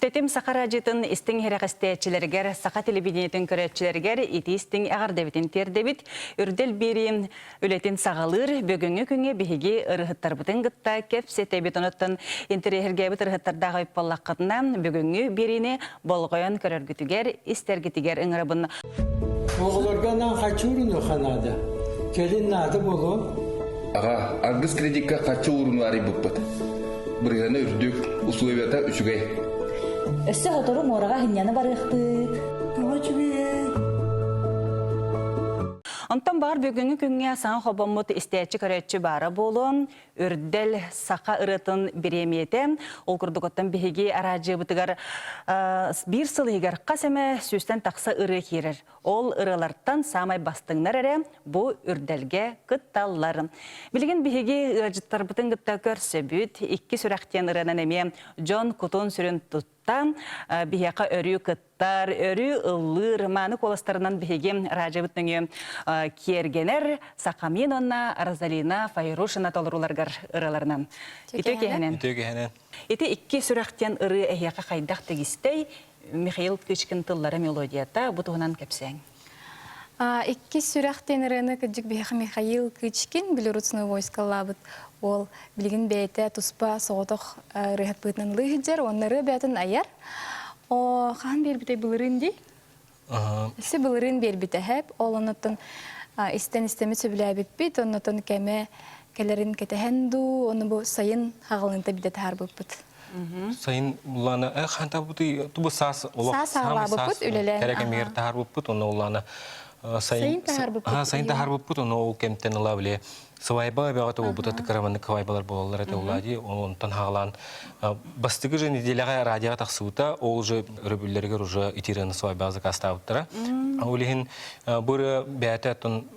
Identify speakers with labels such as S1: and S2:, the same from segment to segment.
S1: Тэтим саха радиотын истиҥ иһирэҕэстээччилэригэр, саха телевидениетин көрөөччүлэригэр итии истиҥ эҕэрдэбитин тиэрдэбит. Үрдэл биэриим үлэтин саҕалыыр. Бүгүҥҥү күҥҥэ биһиги ырыһыттарбытын кытта кэпсэтэбит. Онуттан интэриэһиргээбит ырыһыттардаах ыйыппаллаххытына, бүгүҥҥү биэриини болҕойон көрөргүтүгэр, истэргитигэр ыҥырабын.
S2: Оҕолорго анаан харчы уурунуохха наада. Кэлин наада буолуо.
S3: Аҕа, аргыс кредикка харчы уурунуу арыйбыппыт. Бырыһыана үрдүк, условията үчүгэй.
S4: Өссө сотору муораҕа сынньана барыахпыт.
S2: Тоҕо үчүгэй?
S1: Онтон баар бүгүҥҥү күҥҥэ саҥа хобоммут истээччи-көрөөччү баара буолуон, Үрдэл саха ырыатын бириэмийэтэ. Ол курдук оттон биһиги араадьыйабытыгар биир сыл иһигэр хас эмэ сүүстэн тахса ырыа киирэр. Ол ырыалартан саамай бастыҥнар эрэ бу үрдэлгэ кытталлар. Билигин биһиги ыалдьыттарбытын кытта көрсөбүт. Икки сүрэх диэн ырыанан эмиэ дьон кутун-сүрүн тутта. Биһиэхэ өрүү кыт Тар өрүү ыллыыр мааны куоластарынан биһиги радиобыт нөҥүө киэргэнэр Сахамин уонна Розалина Файрушина толорууларыгар ырыаларынан. Үтүө киэһэнэн.
S5: Үтүө киэһэнэн.
S1: Ити икки сүрэхтэн ырыа эһиэхэ хайдах тигистэй Михаил Кычкин тыллара мелодията бу туһунан кэпсээҥ.
S6: Икки сүрэх диэн ырыаны кырдьык биһиэхэ Михаил Кычкин Белорусское войскалаабыт уол билигин бэйэтэ туспа соҕотох ырыаһыт быһыытынан ылыы сылдьар уонна ырыа бэйэтин айар. О, хаһан биэрбитэй былырыын дии? Өссө былырыын биэрбитэ хэп. Ол оннуттан истэн истэмит сөбүлээбиппит, оннуттан кэмэ кэлэрин кэтэһэн дуу, ону бу сайын хаҕылынта бидэ таһаарбыппыт.
S5: Сайын улаана хантабыты тубу саас олох
S6: Саас аҕалаабыппыт үлэлээн.
S5: Кэрэ кэмигэр таһаарбыппыт, онно улаана
S6: сайын таһаарбыппыт.
S5: Сайын таһаарбыппыт, онно ол кэмтэн ыла биле Сыбайба эбэҕэ буолбута тыкыраманнык кыбайбалар буолаллар этэ улади онтон хаалаан бастакы же неделяҕа радиоҕа тахсыбыта ол же өрөбүллэригэр уже итираны сыбайбаҕа заказтаабыттара ол иһин бу ырыа бэйэтэ оттон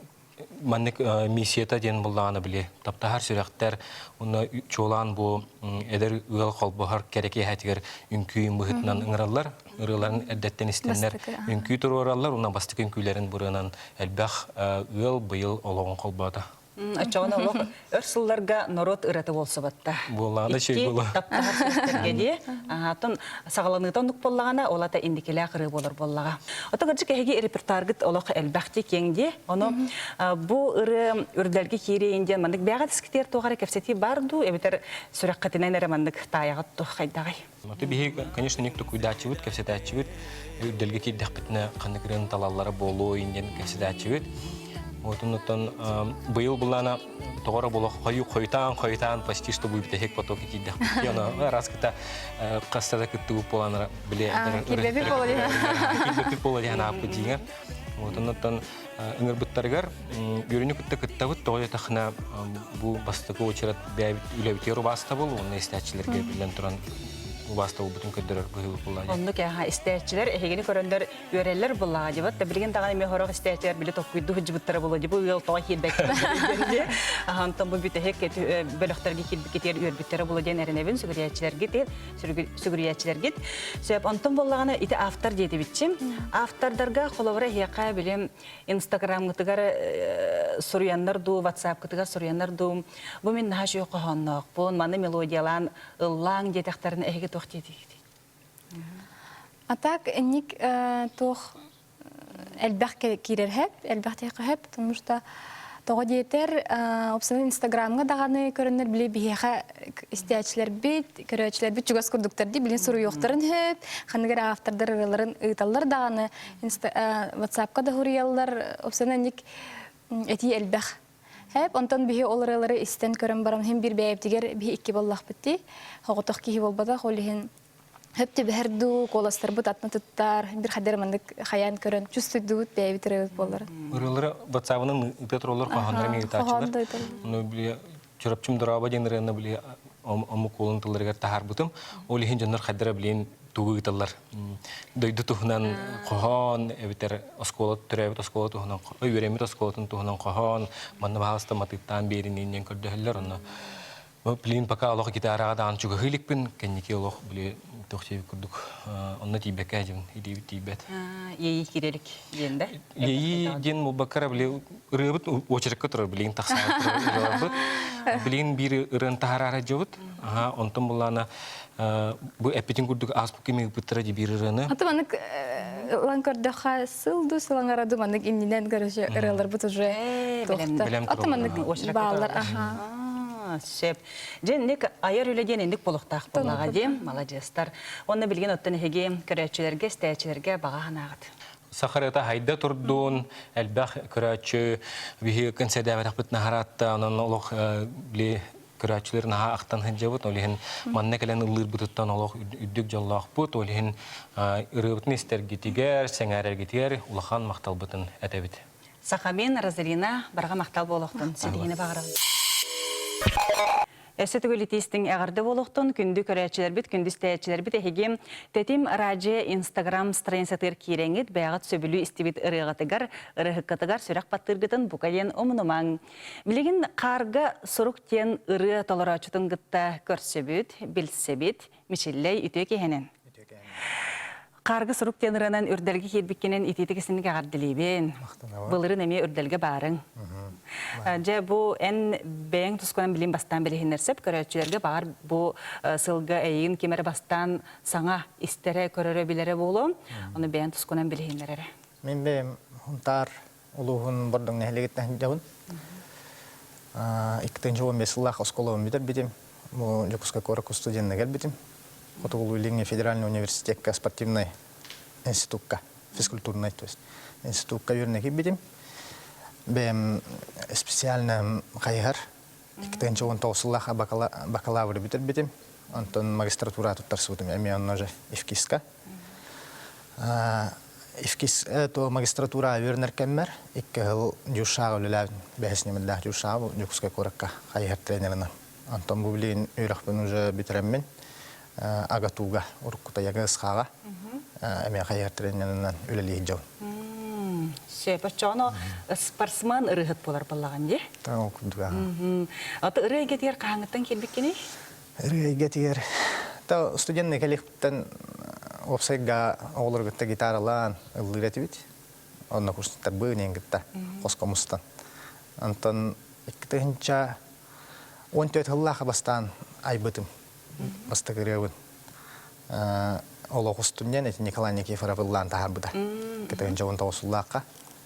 S5: маннык миссията диэн буллаҕына били таптаһар сүрэхтэр уонна чуолаан бу эдэр ыал холбоһор кэрэ киэһэтигэр үҥкүү быһыытынан ыҥыраллар ырыаларын эрдэттэн истэннэр үҥкүү туруораллар уонна бастакы үҥкүүлэрин бырыанан элбэх ыал быйыл олоҕун холбоото.
S1: Оччоҕуна олох өр сылларга норуот ырата буолсубатта.
S5: Буоллаҕына
S1: Икки
S5: буолуо.
S1: таптаһар сүрэхтэргэ дии. Атын саҕаланыыта оннук буоллаҕына, ол ата индикилээх ырыа буолар буоллаҕа. Ото кырдьык эһиги репертуаргыт олох элбэхти киэҥ дии. Ону бу ырыа үрдэлгэ киириэйин диэн маннык бэйэҕэ тискитиэр туох эрэ кэпсэтии бар дуу, эбэтэр сүрэххитинэн эрэ маннык таайаҕыт дуу хайдаҕай?
S5: Аты биһи, конечно, ник тукуйдааччыбыт, кэпсэтээччибит, үрдэлгэ киирдэхпитинэ ханнык ырыаны талаллара буолуо диэн кэпсэтээччибит. Вот оннуттан быйыл буллаана тоҕоро буолуох хойу хойутаан хойутаан почти что бүтэһик потоки киирдэхпит. Оны араскыта хаста да кыттыбыт буолан биле
S6: Кирбэпи боло
S5: Кирбэпи боло диэн ааппыт диҥэ. Вот оннуттан ыҥырбыттарыгар үөрүнү кытта кыттабыт тоҕо диэтэххинэ бу бастакы уочарат бэйэбит үлэбитигэр убаастабыл уонна истээччилэргэ биллэн туран убаастабылбытын көрдөрөр быһыыбыт буолла
S1: Оннук эһа истээччилэр эһигини көрөндөр үөрэллэр буллаҕа дьыбат да билигин даҕаны эмиэ сорох истээччилэр били токкуйду сылдьыбыттара буолуо дьи бу ыал тоҕо киирбэккэ Антон бу бүтэһик бөлөхтөргө киирбиккитигэр үөрбүттэрэ буолуо диэн эрэнэбин сүгүрүйээччилэргит сүгүрүйээччилэргит сөп онтон буоллаҕына ити автор диэтибитчим автордарга холобура эһиэхэ билим инстаграмҥытыгар суруйаннар дуу ватсапкытыгар суруйаннар дуу бу мин наһаа үчүгэй хоһоонноохпун маны мелодиялаан ыллааҥ диэтэхтэринэ эһиги туох диэтигитий
S6: А так инник туох элбэх киирэр хэп, элбэх диэххэ хэп, потому что тоҕо диэтэр, опсанын Инстаграмҥа даҕаны көрөннөр били биһиэхэ истээччилэрбит, көрөөччүлэрбит чугас курдуктар дии, билин суруйуохтарын сөп, ханнык эрэ автордар ырыаларын ыыталлар даҕаны, WhatsApp-ка да суруйаллар, опсанын инник этии элбэх. Хэп, онтон биһи ол ырыалары истэн көрөн баран, хин биир бэйэбитигэр биһи икки боллахпыт дии, соҕотох киһи буолбатах, ол иһин Хөп түбэһэр дуу, куоластарбыт атына туттар, бир хадер маннык хайаан көрөн чувствуйдубут бэйэбит ырыабыт буоллар.
S5: Ырыалары WhatsApp-ынан ыыта тураллар, хоһооннорун ыытааччылар. Ону били Чурапчым дорообо диэн ырыаны били омук уолун тылларыгар таһаарбытым. Ол иһин дьоннор хайдара билин тугу ыыталлар. Дойду туһунан хоһоон, эбэтэр оскуола төрөөбүт оскуола туһунан, үөрэммит оскуолатын туһунан хоһоон, манна баһаалыста матыыптаан биэрин диэн көрдөһөллөр. Онно. Билигин пока олох гитараҕа даҕаны чугаһыы иликпин, кэнники олох били туох диэбит курдук онно тиийбэккэ дьон илиибит тиийбэт.
S1: Иэйии киирэлик диэн да?
S5: Иэйии диэн буолбакка били ырыабыт очеркка турар билигин тахсаары турар ырыаларбыт. Билигин биир ырыаны таһараары дьобут. Аха, онтон буллаана бу эппитин курдук ааспыт кими ыыппыттара дии биир ырыаны.
S6: Аты маннык ылан көрдөххө сыл ду сылаҥара ду маннык иннинэн короче ырыаларбыт уже
S5: Бэлэм
S6: Аты маннык бааллар аха.
S1: Сөп. Дьэ инник айар үлэ диэн инник болохтаах буоллаҕа дии. Маладьыастар. Уонна билигин оттон эһиги көрөөччүлэргэ, истээччилэргэ баҕа санааҕыт.
S5: Сахарыта хайда турдун, элбэх көрөөччү биһиги кэнсэдээбэтэхпит наһараатта, онон олох били көрөөччүлэр наһаа ахтан сылдьабыт. Ол иһин манна кэлэн ыллыырбытыттан олох үрдүк дьоллоохпут. Ол иһин ырыабытын истэргитигэр, сэҥээрэргитигэр улахан махталбытын этэбит.
S1: Сахамин, Розалина, барҕа махтал буолуохтун. Ситиһиини баҕарабын. Өссө төгүл итиистиҥ эҕэрдэ буолуохтун, күндү көрөөччүлэрбит, күндү истээччилэрбит эһиги Тэтим радио Инстаграм страницатыгар киирэҥҥит, бэйэҕит сөбүлүү истибит ырыаҕытыгар, ырыһыккытыгар сүрэх баттыыргытын бука диэн умнумаҥ. Билигин хаарга сурук диэн ырыа толорооччутун кытта көрсөбүт, билсэбит. Мичиллэй үтүө киһинэн. Хаарга сурук диэн ырыанан үрдэлгэ киирбиккинэн итиитик истинник эҕэрдэлиибин. Былырын эмиэ үрдэлгэ баарыҥ. Дьэ бу эн бэйэҥ тускунан билин бастаан билиһиннэр сөп көрөөччүлэргэ баҕар бу сылга эйигин ким эрэ бастаан саҥа истэрэ, көрөрө, билэрэ буолуо. Ону бэйэҥ тускунан билиһиннэр эрэ.
S7: Мин бэйэм Хунтаар улууһун Бордоҥ нэһилиэгиттэн сылдьабын. 2015 сыллаах оскуолабын бүтэрбитим. Бу Дьокуускай куоракка студенна кэлбитим. Хотугулуу-Илиҥҥи федеральный университекка спортивнай институкка, физкультурнай то есть институкка үөрэнэ киирбитим. Бэйэм специально хайыһар 2019 сыллаах бакалавры бүтэрбитим. Онтон магистратура туттарсыбытым эмиэ онно же ИФКИСка. ИФКИС то магистратура үөрэнэр кэммэр икки сыл дюшаҕа үлэлээбитим. Бэһис ньэмэллээх дюшаҕа Дьокуускай куоракка хайыһар тренерынан. Онтон бу билигин үөрэхпин уже бүтэрэммин АГАТУга уруккута ЯГСХ-ҕа эмиэ хайыһар тренерынан үлэлии сылдьабын.
S1: Сөп, оччоҕуна спортсмен ырыаһыт буолар буоллаҕын дии?
S7: Ол курдук аха.
S1: Аты ырыа эйгэтигэр хаһааҥҥыттан киирбиккиний?
S7: Ырыа эйгэтигэр та студенный кэлиэхпиттэн уопсайга оҕолору кытта гитаралаан ыллыыр этибит. Онно курстарбын иэн кытта хоско мустан. Онтон 2014 сыллаах бастаан айбытым бастакы ырыабын. Олох устун диэн ити Николай Никифоров ыллаан таһаарбыта. 2019 сыллаахха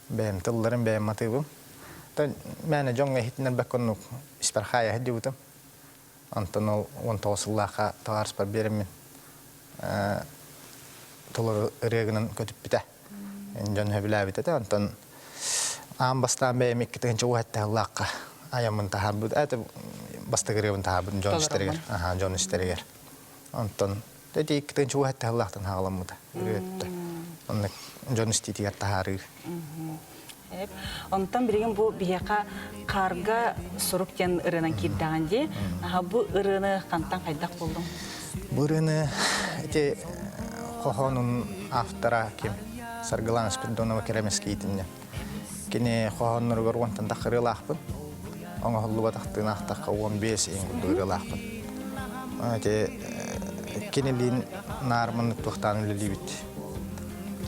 S7: бэйэм тылларым, бэйэм матыыбым. Мээнэ дьоҥҥо иһитиннэрбэккэ оннук испэр хаайа сылдьыбытым. Онтон ол 19 сыллаахха табаарыспар биэрэммин толору ырыагынан көтүппүтэ. Дьон сөбүлээбит этэ. Онтон аан бастаан бэйэм 2017 сыллаахха айаммын таһаарбыт. Это бастакы ырыабын таһаарбытым дьон истэригэр. Аха, дьон истэригэр. Онтон эти 2017 сыллаахтан хаҕаламмыта ырыа Оннук дьон истиитигэр таһаарыы.
S1: Онтон билигин бу биһиэхэ хаарга сурук диэн ырыанан киирдэҕин дии. Аха бу ырыаны хантан хайдах буллуҥ?
S7: Бу ырыаны ити хоһоонун автора ким? Саргылана Спиридонова Кэрэмэскиитиннэ. Кини хоһоонноругар уонтан тахха ырыалаахпын. Оҥоһуллубатахтыын аахтахха 15 иһин курдук ырыалаахпын. Ити кинилиин наар маннык туохтаан үлэлиибит.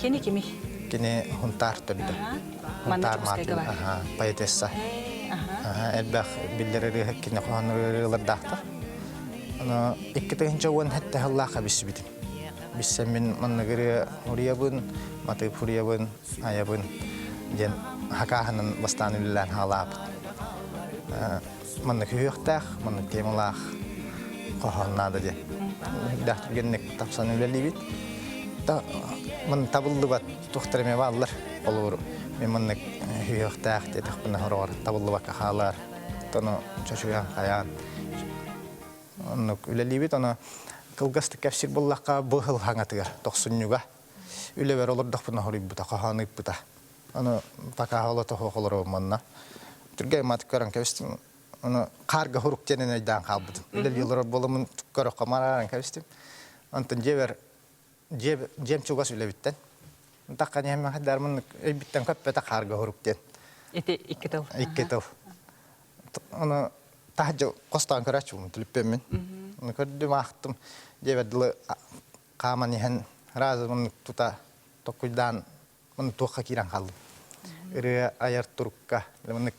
S1: Кини кимий?
S7: Кини Хунтаар төрдө.
S1: Хунтаар Мартин,
S7: поэтесса. Элбэх биллэр ырыаһыт кини хоһооннор ырыалардаахтар. Аны 2017 сыллаахха билсибитим. Билсэн мин маннык ырыа уруйабын, матыып уруйабын, айабын диэн хакааһынан бастаан үлэлээн хаалаабыт. Маннык үһүөхтээх, маннык темалаах хоһоон наада диэн. Дээх түргэнник тапсан үлэлиибит. Ман табыллыбат туохтар эмэ бааллар. Олор мен маннык үһүөхтээх диэтэхпинэ хороҕор табыллыбакка хаалар. Тону чочуйан хайаан оннук үлэлиибит. Ону кылгастык кэпсиир буоллахха бу сыл хаҥатыгар тохсунньуга үлэбэр олордохпуна хоруйбута, хоһоон ыыппыта. Ону пока олото олоробун манна. Түргэн мат көрөн кэбистим. Ону хаарга хурук диэн өйдөөн хаалбытым. Үлэлии олорор буоламмын көрөххө марааран кэбистим. Онтон дьиэбэр дьиэм чугас үлэбиттэн. Тахха ниһэммэ хайдармын өйбүттэн көппөтө хаарга хурук диэн.
S1: Ити икки тыл.
S7: Икки тыл. Ону. Таһырдьа хостоон көрөөччүбүн түлүппүөммүн. Ону көрдүм, аахтым. Дьиэбэр дылы хааман иһэн разумун тута токкуйдаан маны туохха киирэн хааллым. Ырыа айар турукка, маннык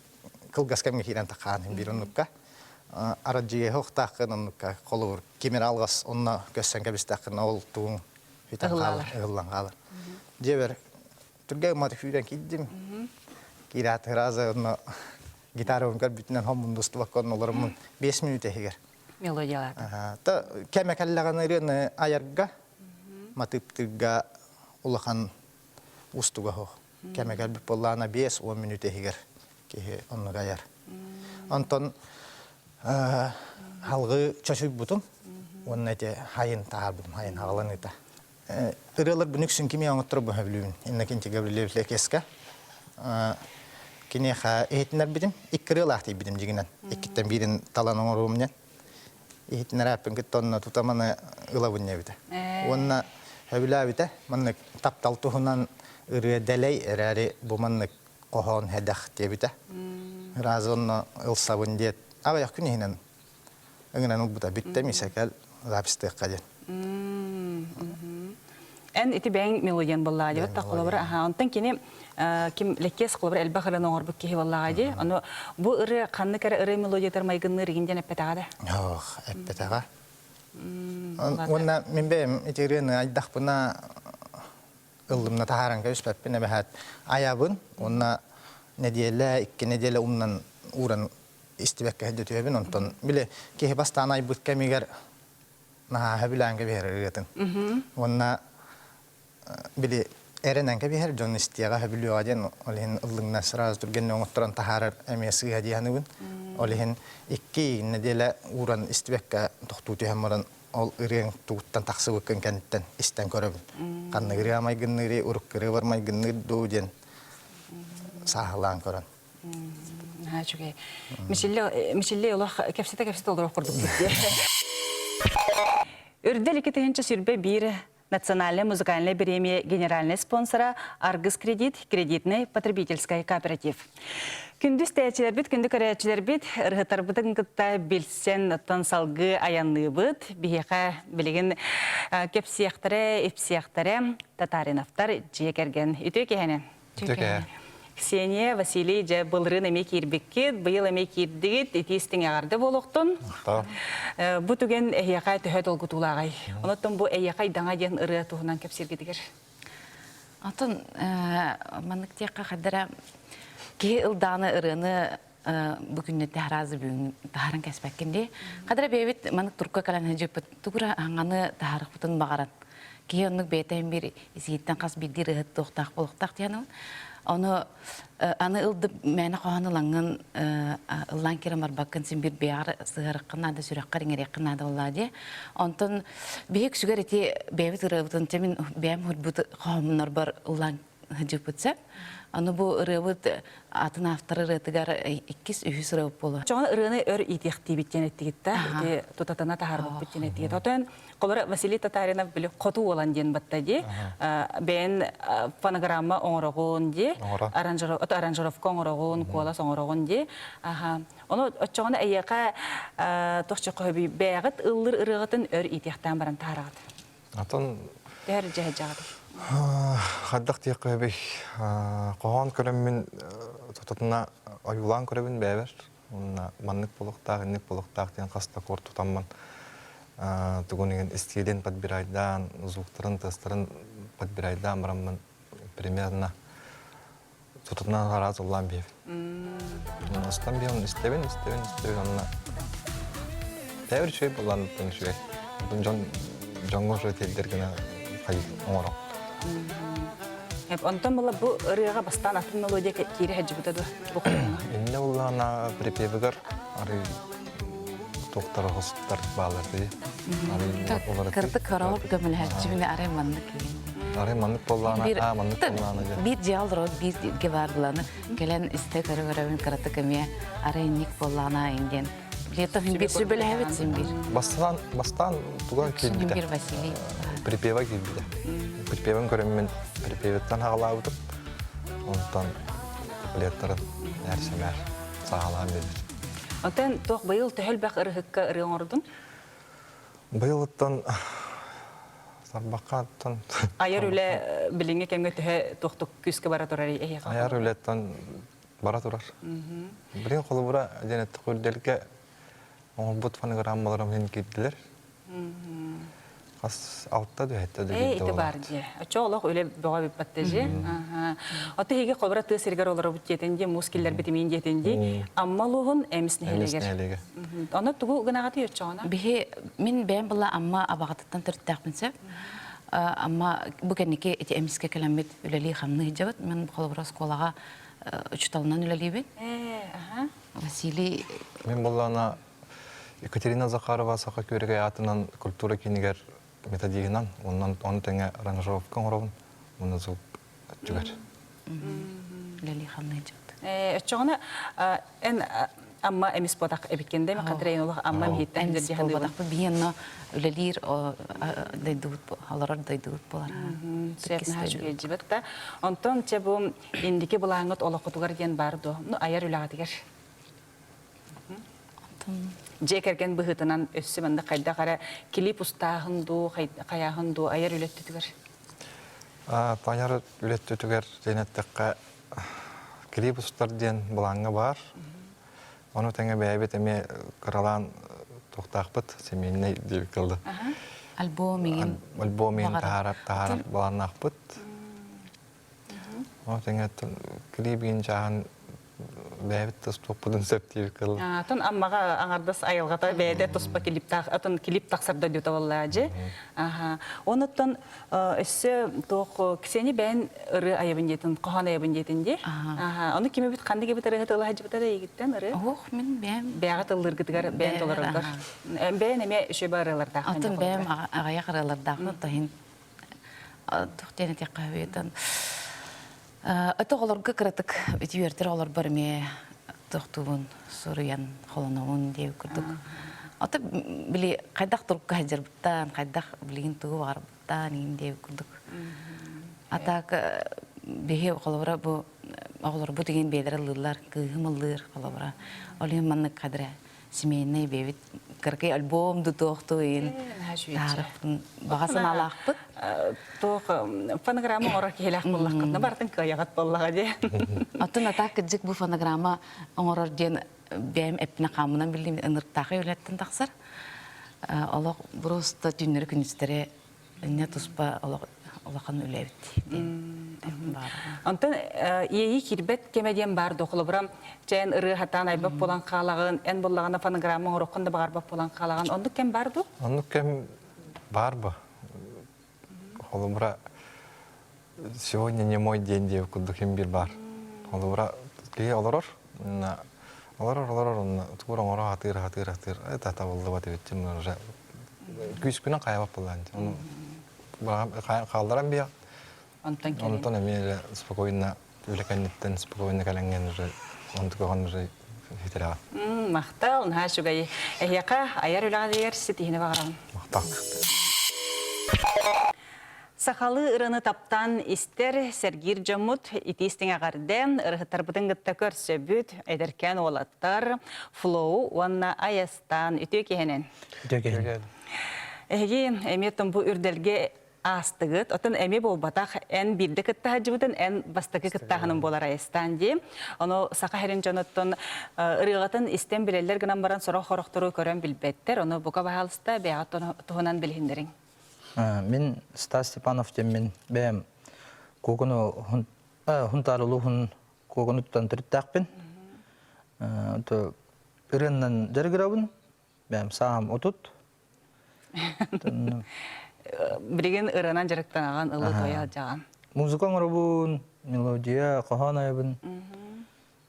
S7: кылгас кэмҥэ киирэн тахаан биир оннукка. Арадьыйа охтааххын оннукка холобур кимир алҕас онно көссөн кэбистэххин ол тугуҥ бүтэн хаалар, ыһыллан хаалар. Дьиэбэр түргэн маты күүрэн киирдим. Киирээт ыраза онно гитарабын көрбүтүнэн хоммундустубакка онно олороммун 5 мүнүүтэ иһигэр.
S1: Мелодиялаата.
S7: Та кэмэ кэллэҕин ырыаны айарга, матыыптыырга улахан устуга суох. Кэмэ кэлбит буоллаҕына 5-10 мүнүүтэ иһигэр киһи оннук айар. Онтон халгы чочуйбутум уонна ити хайын таһаарбытым, хайын хаҕаланыыта. Ырыалар бу үксүн кими оҥотторо бөһөбүлүүбүн Иннокентий Гаврильевич Лекеска. Киниэхэ иһитиннэрбитим, икки ырыалаах тиийбитим дьигинэн. Иккиттэн биирин талан оҥоруом диэн. Иһитиннэрээппин кытта онно тута маны ылабын диэбитэ. Уонна сөбүлээбитэ. Маннык таптал туһунан ырыа дэлэй эрээри бу маннык хоһоон хэдэх диэбитэ. Ыраас онно ылсабын диэт аҕыйах күн иһинэн ыҥыран ылбыта бүттэ мисэкэл запистыахха диэн.
S1: Эн ити бэйэҥ мелодиян буоллаҕа дии баттах холобура аха онтон кини ким Леккес холобура элбэх ырыаны оҥорбут киһи буоллаҕа дии ону бу ырыа ханнык эрэ ырыа мелодиятыгар майгынныыр игин диэн эппэтэҕэ да
S7: Ох, эппэтэҕэ. Уонна мин бэйэм ити ырыаны айдахпына ыллымна таһааран кэбиспэппин эбэһээт айабын уонна нэдиэлэ икки нэдиэлэ умнан ууран истибэккэ сылдьа түһэбин онтон били киһи бастаан айбыт кэмигэр наһаа сөбүлээн кэбиһэр ырыатын уонна били эрэнэн кэбиһэр дьон истиэҕэ сөбүлүөҕэ диэн ол иһин ыллыҥна сразу түргэнник оҥотторон таһаарар эмиэ сыыһа дии саныыбын ол иһин икки нэдиэлэ ууран истибэккэ тохтуу түһэн баран ол ырыаҥ тугуттан тахсыбыккын кэнниттэн истэн көрөбүн ханнык ырыа майгынныырый урукку ырыабар майгынныыр дуу диэн сааһылаан көрөн
S1: Наһаа үчүгэй. Мичилле Мичилле олох кэпсэтэ-кэпсэтэ олорох курдукпут дии. Үрдэл 2021 национальная музыкальная премия генеральный спонсора Аргыс Кредит, кредитный потребительский кооператив. Күндү истээччилэрбит, күндү көрөөччүлэрбит, ырыһытарбытын кытта билсэн, оттон салгыы айанныыбыт. Биһиэхэ билигин кэпсиэхтэрэ, ипсиэхтэрэ Татариновтар дьиэ кэргэн. Үтүө киһини.
S8: Үтүө
S1: Ксения, Василий, дьэ былырыын эмиэ киирбиккит, быйыл эмиэ киирдигит, итии истиҥ эҕэрдэ буолуохтун. Бу түгэн эһиэхэ төһө долгутуулааҕый? Онон бу эйиэхэ айдаҥа диэн ырыа туһунан кэпсииргитигэр.
S8: Атын маннык диэххэ хадара киһи ылдааны ырыаны бу күннэтэ аразы бүгүн таһаран кэспэккин дии. Хадара бэйэбит маннык турка кэлэн сылдьыппыт тугура аҥаны таһарыхпытын баҕаран. Киһи оннук бэйэтэ биир исииттэн хас биирдии ырыаһыт туохтаах буолуохтаах диэн Ону аны ылдып мээнэ хоһоон ылаҥҥын ыллаан киирэн барбаккын син биир бэйэҕэр сыһарыккын наада сүрэххэр иҥэриэххин наада буоллаа дии. Онтон биһи үксүгэр ити бэйэбит ырыабытын чэ мин бэйэм хурбут хоһооммунарбар ыллаан сылдьыппыт сөп. Аны бу ырыабыт атын автор ырыатыгар иккис, үһүс ырыабыт буолуо.
S1: Чоҕон ырыаны өр иитиэхтиибит диэн эттигит да, ити тутатына таһаарбыппыт диэн эттигит. Отон холоро Василий Татаринов били хоту уолан диэн батта дии. Бэйэн фонограмма оҥороҕун дии, аранжировка оҥороҕун, куолас оҥороҕун дии. Аха. Ону оччоҕуна эйиэхэ тохчу хоһуй бэйэҕит ыллыр ырыаҕытын өр иитиэхтээн баран таһаараҕыт.
S8: Атын
S1: Төһөр дьэһэдьэҕит?
S8: Хайдах диэххэ сөбүй? Хоһоон көрөммүн тутатына ойуулаан көрөбүн бэйэбэр. Уонна маннык буолуохтаах, инник буолуохтаах диэн хас да куор тутаммын тугун иһин истиилин подбирайдаан, звуктарын, тыастарын подбирайдаан бараммын примерно Тутатынан араас ыллаан биэбин. Астан биһэн истэбин, истэбин, истэбин онно тээбир үчүгэй буоллаан үчүгэй. Дьон дьоҥҥо уже тиэрдэр гына хайы оҥорон.
S1: Онтон була бу ырыаҕа бастаан атын мелодия киирэ сылдьыбыта дуо? Бу
S8: Иннэ буллаҕына припевигэр арый туохтар хостар баалар дии.
S9: Кырдык хороҕор көмөлөһөөччүбүнэ арай маннык
S8: Арай маннык буоллаҕына, аа маннык буоллаҕына дьэ.
S9: Биир дьиэ олорор, биир дьиэ баар буланы кэлэн истэ көрө-көрөбүн кыратык эмиэ арай инник буоллаҕына диэн. Лето биир сүбэлэһэбит син биир.
S8: Бастаан бастаан туга киирбитэ.
S9: Биир Василий.
S8: Припева киирбитэ. Припевин көрөммүн припевиттан хаҕалаабытым. Онтон куплеттарын эр-сэмээр саҕалаан биэрбитим.
S1: Онтон туох быйыл төһө элбэх ырыһыкка ырыа оҥордун?
S10: Быйылыттан сарбаххаттан
S1: Айар үлэ билиҥҥи кэмҥэ төһө туохтук күүскэ бара турар эһиэхэ?
S10: Айар үлэттэн бара турар. Билигин холобура диэн эттэххэ үрдэлгэ оҥорбут фонограммаларым иһин киирдилэр. Хас алта түһэттэ да
S1: Ээ, ити бар дии. Оччо олох үлэ бөҕө бүппэттэ дии. Ото иһиги холобура тыа сиригэр олоробут диэтин дии, муус киллэрбит имиин диэтин дии. Амма улууһун Эмис нэһилиэгэр. Ону тугу гынаҕытый оччоҕуна?
S8: Биһи мин бэйэм была Амма абаҕатыттан төрүттээхпин сөп. Амма бу кэнники ити Эмискэ кэлэммит үлэлии-хамныы сылдьабыт. Мин холобура оскуолаҕа учууталынан үлэлиибин. Василий
S10: Мин буоллаҕына Екатерина Захарова Саха күөрэгэй аатынан культура киинигэр методиһынан, онон ону тэҥэ аранжировка оҥоробун уонна звук өттүгэр.
S8: Үлэлии хамныы дьыт.
S1: Оччоҕуна эн Амма эмис буотах эбиккин да хатырайын олох Амма миһиттэн
S8: Эмис буолбатахпыт биһиэнно үлэлиир дойдубут олорор дойдубут буолар.
S1: Сөп наһаа үчүгэй дьибэт да. Онтон чэ бу индики былааҥҥыт олоххутугар диэн бар дуо? Ну айар үлэҕитигэр. Дьиэ кэргэн быһыытынан өссө манна хайдах эрэ клип устааһын дуу, хайааһын дуу айар үлэ өттүтүгэр?
S10: Айар үлэ өттүтүгэр диэн эттэххэ, клип устар диэн былааҥҥа баар. Ону тэҥэ бэйэбит эмиэ кыралаан туохтаахпыт, семейнэй диэбит кылды.
S8: Альбом иҥин.
S10: Альбом иҥин таһаарар, таһаарар былааннаахпыт. Ол тэҥэ клибин чааһын бэйэбит тус туохпутун сөп диир кыл.
S1: Атын Аммаҕа аҥардас айылҕата бэйэтэ туспа клиптаах атын клип тахсар да дьута буоллаажы. Аха. Онуттан өссө туох Ксения бэйэн ырыа айабын диэтин, хоһоон айабын диэтин дии. Аха. Ону ким эбит ханнык эбит ырыаһыт ыла сылдьыбыта да эйигиттэн ырыа?
S8: Ох, мин бэйэм.
S1: Бэйэҕэ тыллыыргытыгар бэйэн толороргор. Бэйэн эмиэ үчүгэй ырыалардааххын.
S8: Атын бэйэм аҕыйах ырыалардаахпын тоһин туох диэн этиэххэ үһү Аты оҕолорго кыратык үтүөрдэр оҕолорбор эмиэ тохтуубун суруйан холонобун диэбит курдук. Аты били хайдах турукка сылдьарбыттан, хайдах билигин тугу баҕарбыттан иин диэбит курдук. А так биһи холобура бу оҕолорбут игин бэйэлэрэ ыллыыллар, кыыһым ыллыыр холобура. Ол иһин маннык кадра семейный бэйэбит кыракый альбом дутуохту иин таарыппын баҕа санаалаахпыт.
S1: Туох фонограмма оҥорор киһилээх буоллаххытына барытын кыайаҕыт буоллаҕа дии.
S8: Оттон атаак кырдьык бу фонограмма оҥорор диэн бэйэм эппинэ хааммынан биллим ынырыктаахай үлэттэн тахсар. Олох просто түүннэри күнүстэри инньэ туспа олох улахан үлэ эбит диэн
S1: Онтон иэйии киирбэт кэмэ диэн баар дуо? Холобура, чээн ырыа хатаан айбат буолан хаалаҕын, эн буоллаҕына фонограмма оҥороххун да баҕарбат буолан хаалаҕын. Оннук кэм баар дуу?
S10: Оннук кэм баар бу. Холобура, сегодня не мой день диэбит курдук ким биир баар. Холобура, киһи олорор, олорор, олорор, онно тугу оҥоро сатыыр, сатыыр, сатыыр, это табыллыбат эбит, уже күүскүнэн хайабат буоллаан. Ону хаалларан биэ.
S1: Онтон кэлин.
S10: Онтон эмиэ спокойно үлэ кэнниттэн спокойно кэлэҥҥэн уже онтукаҕын уже хитэрэҕин.
S1: Махтал, наһаа үчүгэй. Эһиэхэ айар үлэҕитигэр ситиһини баҕарабын.
S10: Махтал.
S1: Сахалыы ырыаны таптаан истэр, сэргиир дьоммут итии истиҥ эҕэрдэ, ырыһыттарбытын кытта көрсөбүт, эдэркээн уолаттар, Флоу уонна Айастаан үтүө киһинэн.
S11: Үтүө киһинэн.
S1: Эһиги эмиэ бу үрдэлгэ аастыгыт. Оттон эмиэ буолбатах, эн биирдэ кытта сылдьыбытын, эн бастакы кыттааһыным буолар Айастаан дии. Ону саха сирин дьонуттан ырыаҕытын истэн билэллэр гынан баран сорох хорохтору көрөн билбэттэр. Ону бука баһаалыста бэйэҕит туһунан билиһиннэриҥ.
S11: Мин Стас Степанов диэммин бэйэм Куокуну Хунтаар улууһун Куокунуттан төрүттээхпин. Ырыаннан дьарыгырабын. Бэйэм сааһым 30.
S1: Билигин ырыанан дьарыктанаҕын, ылы тоя сылдьаҕын.
S11: Музыка оҥоробун, мелодия, хоһоон айабын.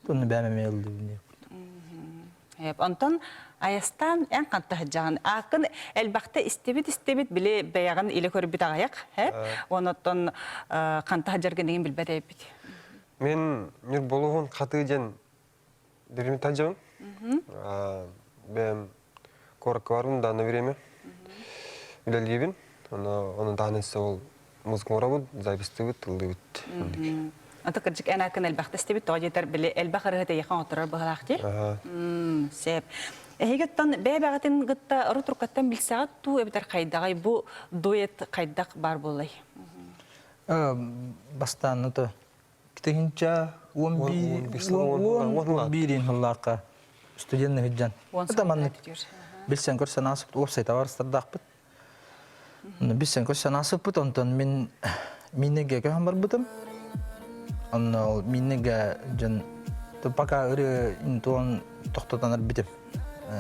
S11: Онно бэйэм эмиэ ыллыыбын диэбит.
S1: Онтон Айастаан эн ханта сылдьаҕын? Ааккын элбэхтэ истибит-истибит, били бэйэҕин илэ көрбүт аҕыйах, һэп? Онон ханта сылдьаргын игин билбэт эбиппит.
S12: Мин Ньурболуһун хатыы диэн билим тадьабын. Бэйэм куоракка барбын данное время. Үлэлиибин. Ону, ону даҕаны ол музыка оҥоробут, записьтыыбыт, ыллыыбыт.
S1: Ата кырдьык эн акын элбэхтэ истибит, тоҕо диэтэр били элбэх ырыһыт эйиэхэ оҥотторор быһалаах дии. Сеп. Эһигиттэн бэйэ-бэҕитин кытта ору туркаттан билсэҕит дуу эбэтэр хайдаҕай бу дуэт хайдах баар буоллай?
S11: Бастаан то тыһынча 11 биирин сыллаахха студент сылдьан. Это маннык билсэн көрсөн аасыппыт уопсай табаарыстардаахпыт. Билсэн көрсөн аасыппыт, онтон мин Миннеге көһөн барбытым. Онно ол Миннеге дьон пока ырыа интуон тохтотон арбитим.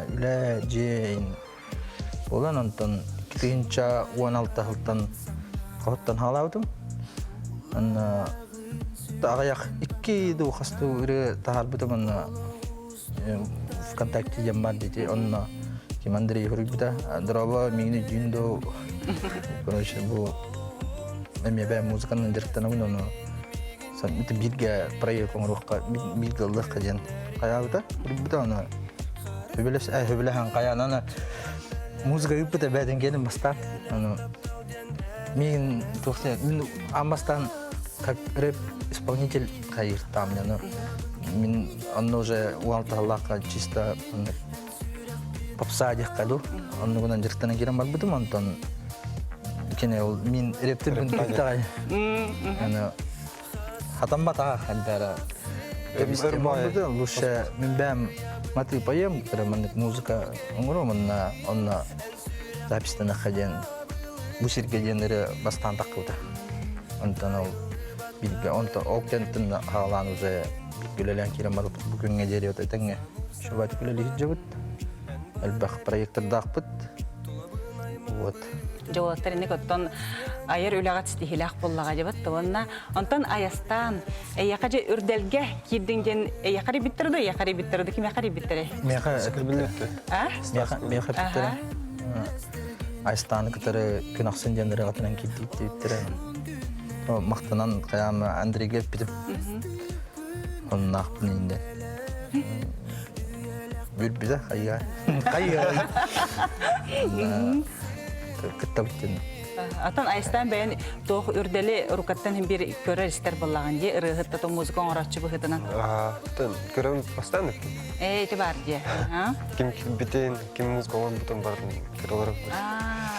S11: Үлэ дьиэ буолан онтон 2016 сылтан хоһуттан хаалаабытым. Онно аҕыйах икки дуу хастуу ырыа таһаарбытым онно ВКонтакте диэн баар дии онно Ким Андрей хоруйбута дорообо миигин өйдүүн дуу короче бу эмиэ бэйэм музыканан дьарыктанабын ону бииргэ проект оҥоруохха бииргэ ыллыахха диэн хайаабыта хоруйбута ону сөбүлэс сөбүлэһэн хайаан аны музыка ыыппыта бээтин киэнин бастаан ону миигин туох мин аан бастаан как рэп исполнитель хайыыртаам ону мин онно уже уалтаһаллаахха чисто попса диэххэ дуу оннугунан дьарыктанан киирэн барбытым онтон кини ол мин рэптирбин тутаҕай аны хатамматаҕа хайдара лучше мин бэйэм матыып айыам маннык музыка оҥоруом онно онно запистанахха диэн бу сиргэ диэн ырыа бастаан таххыбыта онтон ол бииргэ онтон ол кэнтэн хаалаан уже бииргэ үлэлээн киирэн барбыт бу күҥҥэ диэри этэҥҥэ шубатик үлэлии сылдьабыт элбэх проектордаахпыт вот
S1: Дьолоттор инник оттон айар үлэҕэ ситиһилээх буоллаҕа дьабат уонна онтон айастаан эйэхэ же үрдэлгэ киирдиҥ диэн эйэхэ рибиттэр да эйэхэ рибиттэр да кимиэхэ рибиттэрэй
S11: Миэхэ
S1: а
S11: Миэхэ миэхэ эппиттэрэ Айстааны кытары күн ахсын диэн ырыаҕытынан киирдииттииттэрэ махтанан хайаан Андрейга эппитим оннаахпын инде Бүлбүтэ хайыа хайыа кыттабыт диэн
S1: Атын Айстаан бэйэн туох үрдэли рукаттан хим бир көрөр истер боллаган дии ырыаһыт тото музыка оҥорооччу быһыытынан.
S12: Тын көрөм бастаан
S1: Ээ ити бар дии.
S12: Ким килбитин, ким музыка оҥорбутун барын көрөлөрөм.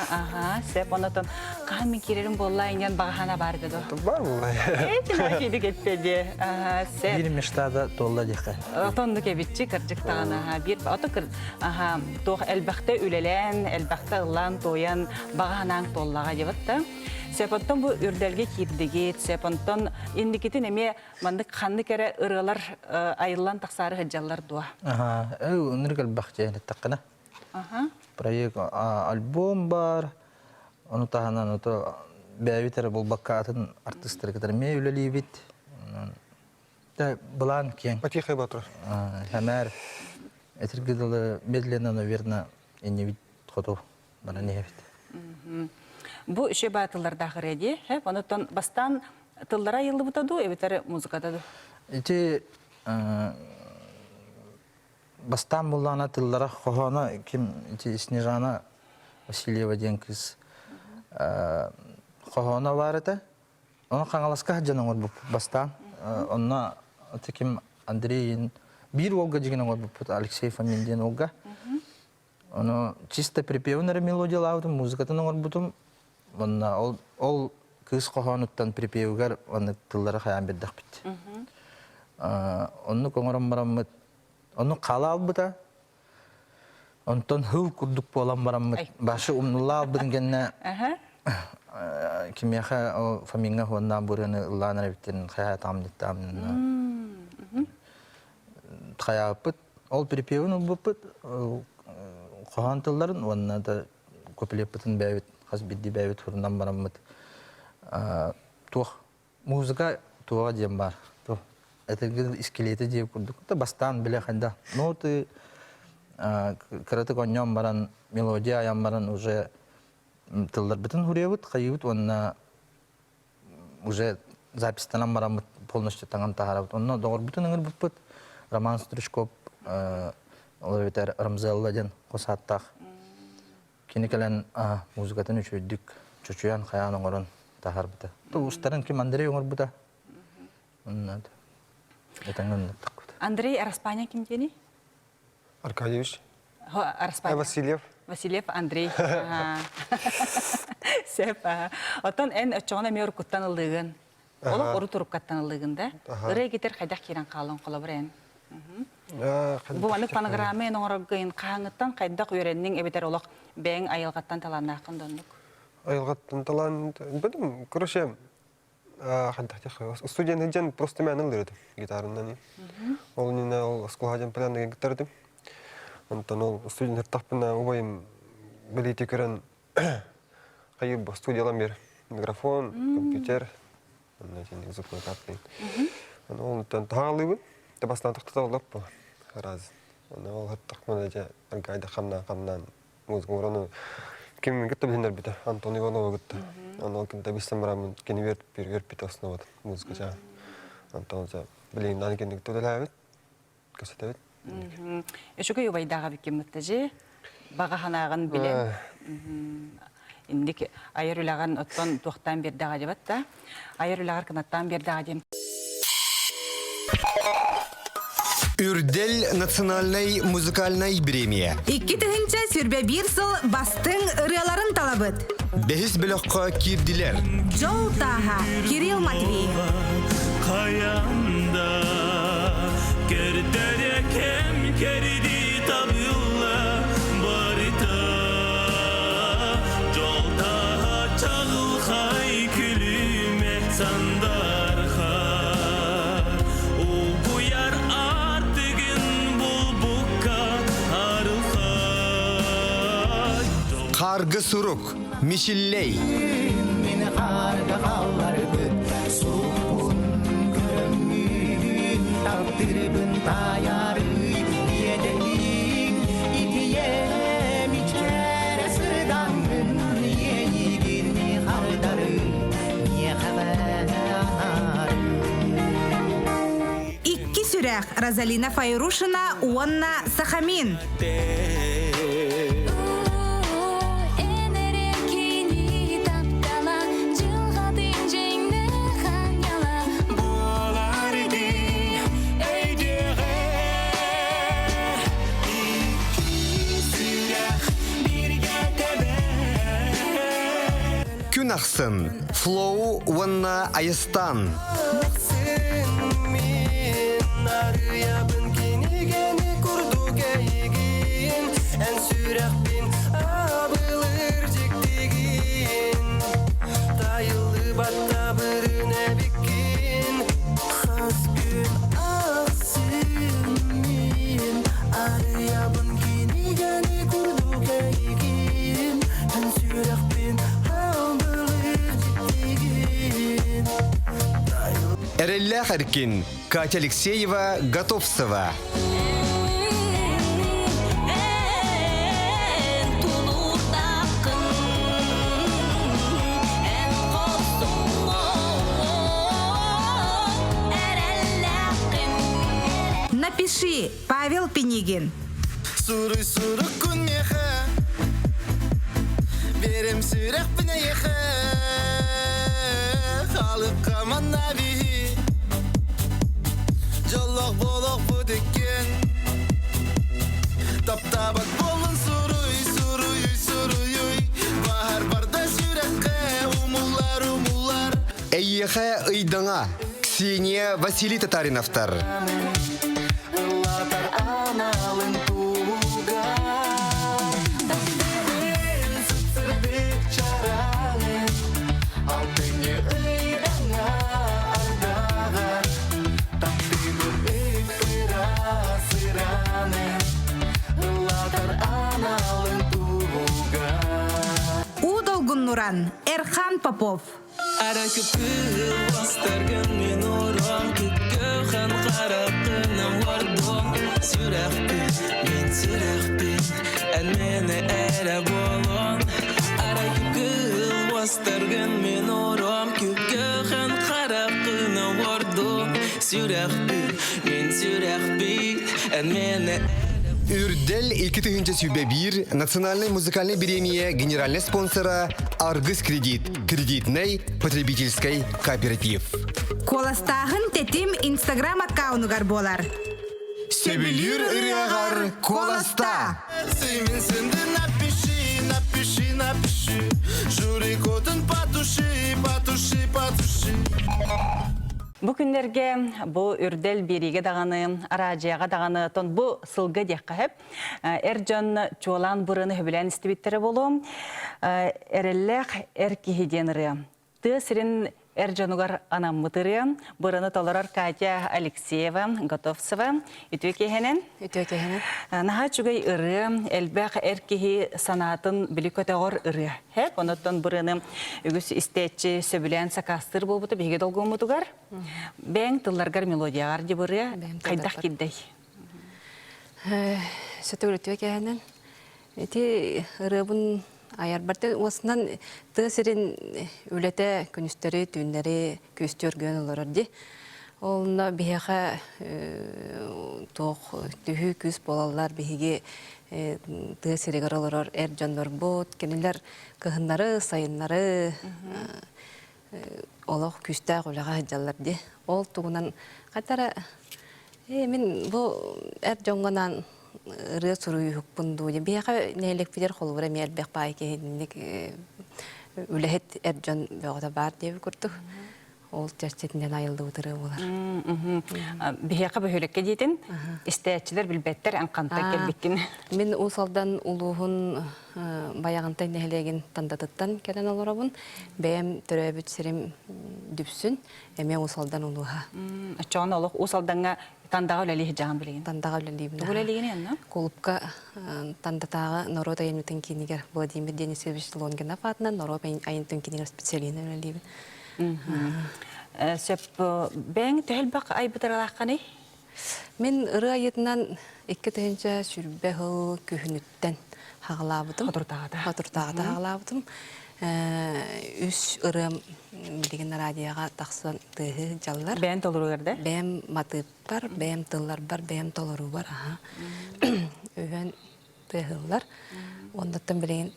S1: Аха, сеп онотон хаһан мин киирэрим буолла инген багахана бар деді.
S12: Бар буолла.
S1: Ээ тина киди кетте дии. Аха, сеп.
S11: Бир мечтада туолла диэххэ.
S1: Отоннук эбитчи кырдьыктаҕын аха бир ото кыр аха туох элбэхтэ үлэлээн, элбэхтэ ыллаан туойан баҕа санааҥ туоллаҕа диэбит да. Сөп онтон бу үрдэлгэ киирдигит, сөп онтон инникитин эмиэ маннык ханнык эрэ ырыалар айыллан тахсаары сылдьаллар дуо?
S11: Аха, ынырык элбэх дьэ эттэххинэ.
S1: Аха.
S11: Проект альбом бар, ону таһынан ото бэйэбит эрэ булбакка атын артыыстары кытары эмиэ үлэлиибит. Да, былаан киэҥ.
S12: Потихой батыр.
S11: Хэмээр этирги дылы медленно, но верно иннибит хоту баран иһэбит.
S1: Бу үчүгэй баа тыллардаах ырыа дии. Онуттан бастаан тыллара айыллыбыта дуу, эбэтэр музыката дуу?
S11: Ити бастаан буллаана тыллара хоһооно ким ити Снежана Васильева диэн кыыс хоһооно баар этэ. Ону Хаҥаласка сылдьан оҥорбуппут бастаан. Онно ким Андрейин биир уолга дьигин оҥорбуппут Алексей Фомин диэн уолга. Ону чисто припевин эрэ мелодиялаабытым, музыкатын оҥорбутум. Онно ол, ол кыыс хоһоонуттан припевигэр оннук тыллары хайаан биэрдэхпит. Оннук оҥорон бараммыт, оннук хаала албыта. Онтон хыл курдук буолан бараммыт, башы умнулла албытын кэннэ кимиэхэ ол Фомиҥҥа хуоннаан бурыаны ыллаан эрэбиттин хайаатаҕым диттаам хайааппыт ол припевин ылбыппыт хоһоон тылларын уонна да куплеппытын бэйэбит хас биирдии бэйэбит сурунан бараммыт туох музыка туоҕа диэн баар этэргэ скелети диэн курдук да бастаан билэ хайда ноты кыратык оонньоон баран мелодия айан баран уже тылларбытын хуруйабыт хайыыбыт уонна уже запистанан бараммыт полностью таҥан таһаарабыт. Онно доҕорбутун ыҥырбыппыт Роман Стручков ол эбэтэр Рамзелла диэн хос ааттаах. Кини кэлэн музыкатын үчүгэйдик чочуйан хайаан оҥорон таһаарбыта. Устарын ким Андрей оҥорбута. Оннад. Этаҥ оннук.
S1: Андрей Араспаня ким диэний?
S12: Аркадьевич.
S1: Араспаня.
S12: Васильев.
S1: Васильев Андрей. Сөп. Оттон эн оччоҕуна эмиэ уруккуттан ыллыыгын. Олох урут уруккаттан ыллыыгын да? Ырыа гитар хайдах киирэн хаалан холобур эн? Бу маннык фонограмма эн оҥороргын хаһааҥҥыттан хайдах үөрэнниҥ эбэтэр олох бэйэҥ айылҕаттан талааннааххын да оннук?
S12: Айылҕаттан талаан бөтүм короче студент сылдьан просто мээнэ ыллыыр этим гитаранан. Ол иннинэ ол оскуола дьон планныгын кыттар этим. Онтон ол студент сыртахпына убайым билиити көрөн хайыр студиялан бер микрофон, компьютер, онно итинник звуковой карта. Оны ол таһаалыыбын, бастаан тохтото олоппу раз. Оны ол хаттахпына дьэ аргайда хамнаан хамнаан музыка ону ким кытта билиннэрбитэ Антон Иванова кытта. Оны ол кимтэ билсэн бараммын кини үөрпүтэ основатын музыка чаа. Антон билигин аны кинини кытта үлэлээбит, кэпсэтэбит.
S1: Үчүгэй убайдааҕа биккиммитте же баҕа санааҕын билэн инник айар үлэҕин оттон туохтаан биэрдэҕэ дебат да айар үлэҕэр кынаттаан биэрдэҕэ диэн
S13: Үрдэл национальнай музыкальнай бириэмийэ.
S14: 2021 сыл бастыҥ ырыаларын талабыт.
S13: Бэһис бөлөххө киирдилэр.
S14: Дьол тааһа Кирилл Матвеев.
S15: Хаянда кердере кем керди табылла барыта Жол тааһа чаҕылхай күлүмэ сандарха Угуйар артыгын булбукка арылхай
S13: Харгы сурук Мишиллей.
S16: Мени харга халларбыт сурукпун көрөммүн таптырбын таярый иэдэниҥ итием ичкэрэ сырдаҥын иэйигин хардары
S14: Икки сүрэх Розалина Файрушина уонна Сахамин.
S13: Күн ахсын Флоу уонна Айыстан.
S15: Арыйабын кинигэни курдук эйигин Эн сүрэхпин абылыр дьиктигин Тайыллыбат табырын эбиккин Хас күн ахсын мин Арыйабын кинигэни курдук эйигин Эн сүрэхпин абылыр дьиктигин
S13: Эрэллээх эркин Катя Алексеева Готовцева.
S14: Напиши, Павел Пинигин.
S15: Суруй суруккун меха Берем сүрэхпин эйэхэ Халыкка манна биһи Дьоллох болохпут иккиэн Таптаабат буоллун суруй, суруй, суруй Баһар барда сүрэххэ умуллар, умуллар
S13: Эйиэхэ ыйдаҥа Ксения Василий Татариновтар.
S15: Ыллатар аналын туга Сырдык чараҥын Алтынньы ыйдаҥа ардаҕар Таптыыбын ып-ыраас ыраны Ыллатар аналын туга
S14: У долгуннуран Эрхан Попов.
S13: Үрдэл 2001 национальный музыкальный бириэмийэ генеральный спонсора Аргыс кредит, кредитный потребительский кооператив.
S14: Куоластааһын тэтим Инстаграм аккаунугар буолар.
S13: Сөбүлүүр ырыаҕар куоласта!
S15: Напиши, напиши, напиши, Журикотын потуши, потуши, потуши.
S1: Бу күннэргэ бу үрдэл биэриигэ даҕаны, араадьыйаҕа даҕаны, тон бу сылга диэххэ сөп. Эр дьон чуолаан бырыаны сөбүлээн истибиттэрэ буолуо. Эрэллээх эр киһи диэн ырыа. Тыа сирин эр дьонугар анаммыт ырыа. Бырыаны толорор Катя Алексеева, Готовцева. Үтүө киэһэнэн.
S6: Үтүө киэһэнэн.
S1: Наһаа үчүгэй ырыа, элбэх эр киһи санаатын били көтөҕөр ырыа. Хэп, онуттан бырыаны үгүс истээччи сөбүлээн сакаастыыр буолбута биһиги долгуоммутугар. Бэйэҥ тылларгар мелодияҕар дии ырыа хайдах киирдэй?
S17: Сөтөгүл үтүө киэһэнэн. Ити ырыабын айарбар уосунан тыа сирин үлэтэ күнүстэри, түүннэри күөстүү өргүөн олорор дии. Онно биһиэхэ туох түһүү күүс буолаллар биһиги тыа сиригэр олорор эр дьоннорбут, кинилэр кыһыннары, сайыннары олох күүстээх үлэҕэ сылдьаллар дии. Ол тугунан хатара э мин бу эр дьоҥҥо ырыа суруйуһукпун дуу биһиэхэ нэһилиэкпитигэр холобура эмиэ элбэх баай киһинник үлэһит эр дьон бөҕөтө баар диэбит курдук ол чэрчитинэн айыллыбыт ырыа буолар.
S1: Биһиэхэ бөһүөлэккэ диэтин истээччилэр билбэттэр эн хантан кэлбиккин.
S17: Мин Уус Алдан улууһун Байаҕантай нэһилиэгин Тандатыттан кэлэн олоробун. Бэйэм төрөөбүт сирим Дүпсүн, эмиэ Уус Алдан улууһа.
S1: Оччоҕуна олох Уус Алдаҥҥа Тандаҕа үлэлии сылдьаҕын билигин?
S17: Тандаҕа үлэлиибин.
S1: Тугу үлэлиигиний онно?
S17: Кулупка Тандатааҕы норуот айымньытын киинигэр Владимир Денисович Лонгинов аатынан норуот айымньытын киинигэр специалиһынан үлэлиибин.
S1: Сөп бэйэҥ төһө элбэх айбыт ыралааххыный?
S17: Мин ырыа айыытынан 2020 сыл күһүнүттэн хаҕалаабытым.
S1: Хотуртааҕыта.
S17: Хотуртааҕыта хаҕалаабытым. Үс ырыам билигин радиоҕа тахсан тыаһы дьаллар.
S1: Бэйэм толоругар да?
S17: Бэйэм матыыппар, бэйэм тылларбар, бэйэм толоруубар, аха. Үһүөн тыаһыллар. Оннуттан билигин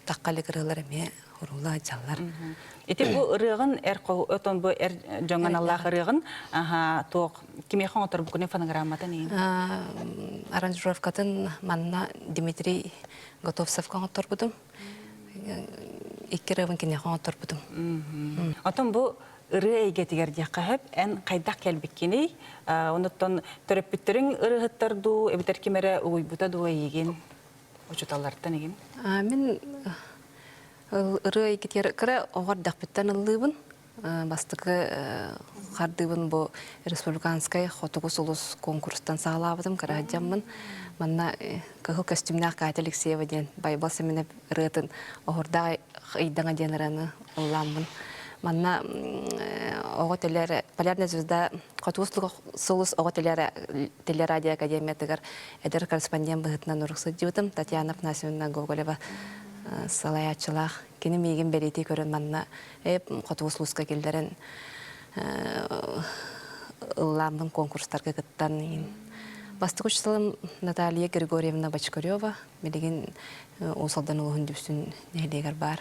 S17: тахха ырыалар эмиэ уруула дьаллар.
S1: Ити бу ырыаҕын эр отон бу эр дьоҥҥо аналлаах ырыаҕын аха туох кимиэхэ оҥоторбукуну фонограмматын иин?
S17: Аранжировкатын манна Дмитрий Готовцевка оҥотторбутум. Икки ырыабын киниэхэ оҥотторбутум.
S1: Отон бу ырыа эйгэтигэр диэххэ сөп эн хайдах кэлбиккиний? Онуттан төрөппүттэриҥ ырыаһыттар дуу, эбэтэр ким эрэ угуйбута дуу эйигин? Учууталлартан игин?
S17: Мин ырыа эйгэтигэр кыра оҕо эрдэхпиттэн ыллыыбын. Бастакы хардыыбын бу республиканскай Хотугу сулус конкурстан саҕалаабытым кыра сылдьаммын. Манна кыһыл көстүүмнээх Катя Алексеева диэн Байбал Сэмэнэп ырыатын Оһурдаах ыйдаҥа диэн ырыаны ыллааммын. Манна оҕо теле Полярная звезда Хотугу сулус оҕо телерадио академиятыгар эдэр корреспондент быһыытынан урук сылдьыбытым. Татьяна Афанасьевна Гоголева салайааччылаах. Кини миигин бэлиэтии көрөн манна Хотугу сулуска киллэрэн ыллааммын конкурстарга кыттан Бастакы учууталым Наталья Григорьевна Бочкарева билигин Уус Алдан улууһун Дүпсүн нэһилиэгэр баар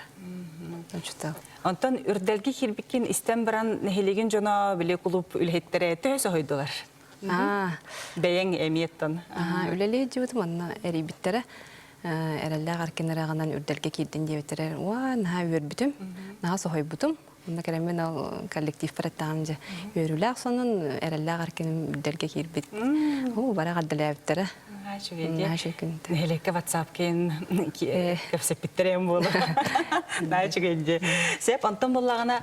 S17: учуутал.
S1: Онтон үрдэлгэ киирбиккин истэн баран нэһилиэгин дьоно били кулууп үлэһиттэрэ төһө соһуйдулар? Бэйэҥ эмиэттэн.
S17: Үлэлии дьыбытым онно эрийбиттэрэ. Эрэллээх эркин ыраҕынан үрдэлгэ киирдин диэбиттэрэ. Уа, наһаа үөрбүтүм, наһаа соһуйбутум. Онно кэлэммин ол коллективпар эттэҕим дьэ үөрүүлээх сонун эрэллээх эркиним үрдэлгэ киирбит. Уу, бара эҕэрдэлээбиттэрэ.
S1: Нэһилиэккэ ватсапкин кэпсэппиттэр эм буола. Наһаа үчүгэй Сеп, онтон буоллаҕына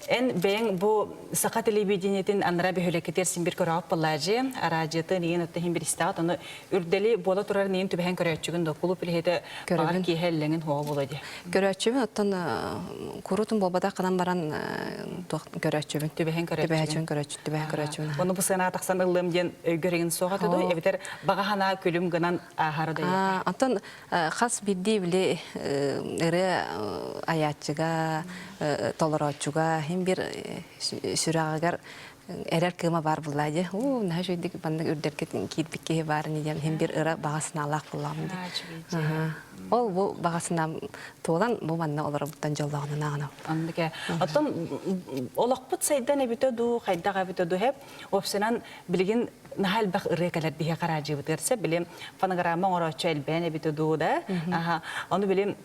S1: эн бэйэҥ бу саха телевидениетин анара бөһүөлэккитигэр син бир көрөҕөт буоллаажы, араадьыйатын иин отто иһин бир истэҕит, ону үрдэли буола турар иин түбэһэн көрөөччүгүн да кулууп үлэһитэ баҕар киэһэ иллэҥин хуоҕа буола дии.
S17: Көрөөччүбүн оттон курутун буолбатах гынан баран көрөөччүбүн.
S1: Түбэһэн
S17: көрөөччүбүн. Көрөөччү, түбэһэн көрөөччүбүн.
S1: Ону бу сыанаа тахсан ыллым диэн өйгөр суох этэ дуо? Эбэтэр баҕа санаа күлүм гынан ааһара да
S17: Оттон хас биирдии били ырыа айааччыга, толорооччуга Хим бир сүрэҕигэр эрэр кыыма баар буллаа дии. Уу, наһаа үчүгэйдик маннык үрдэргэ киирбит киһи баар ини диэн хим бир ыра баҕа санаалаах буллаҕым дии. Ол бу баҕа санаам туолан бу манна олоробуттан дьоллооҕунан ааҕынабын.
S1: Оннук ээ. Оттон олохпут сайдан эбитэ дуу, хайдах эбитэ дуу, хэп, уопсайынан билигин наһаа элбэх ырыа кэлэр биһиэхэ араадьыйабытыгар сөп били фонограмма оҥорооччу элбээн эбитэ дуу да аха ону били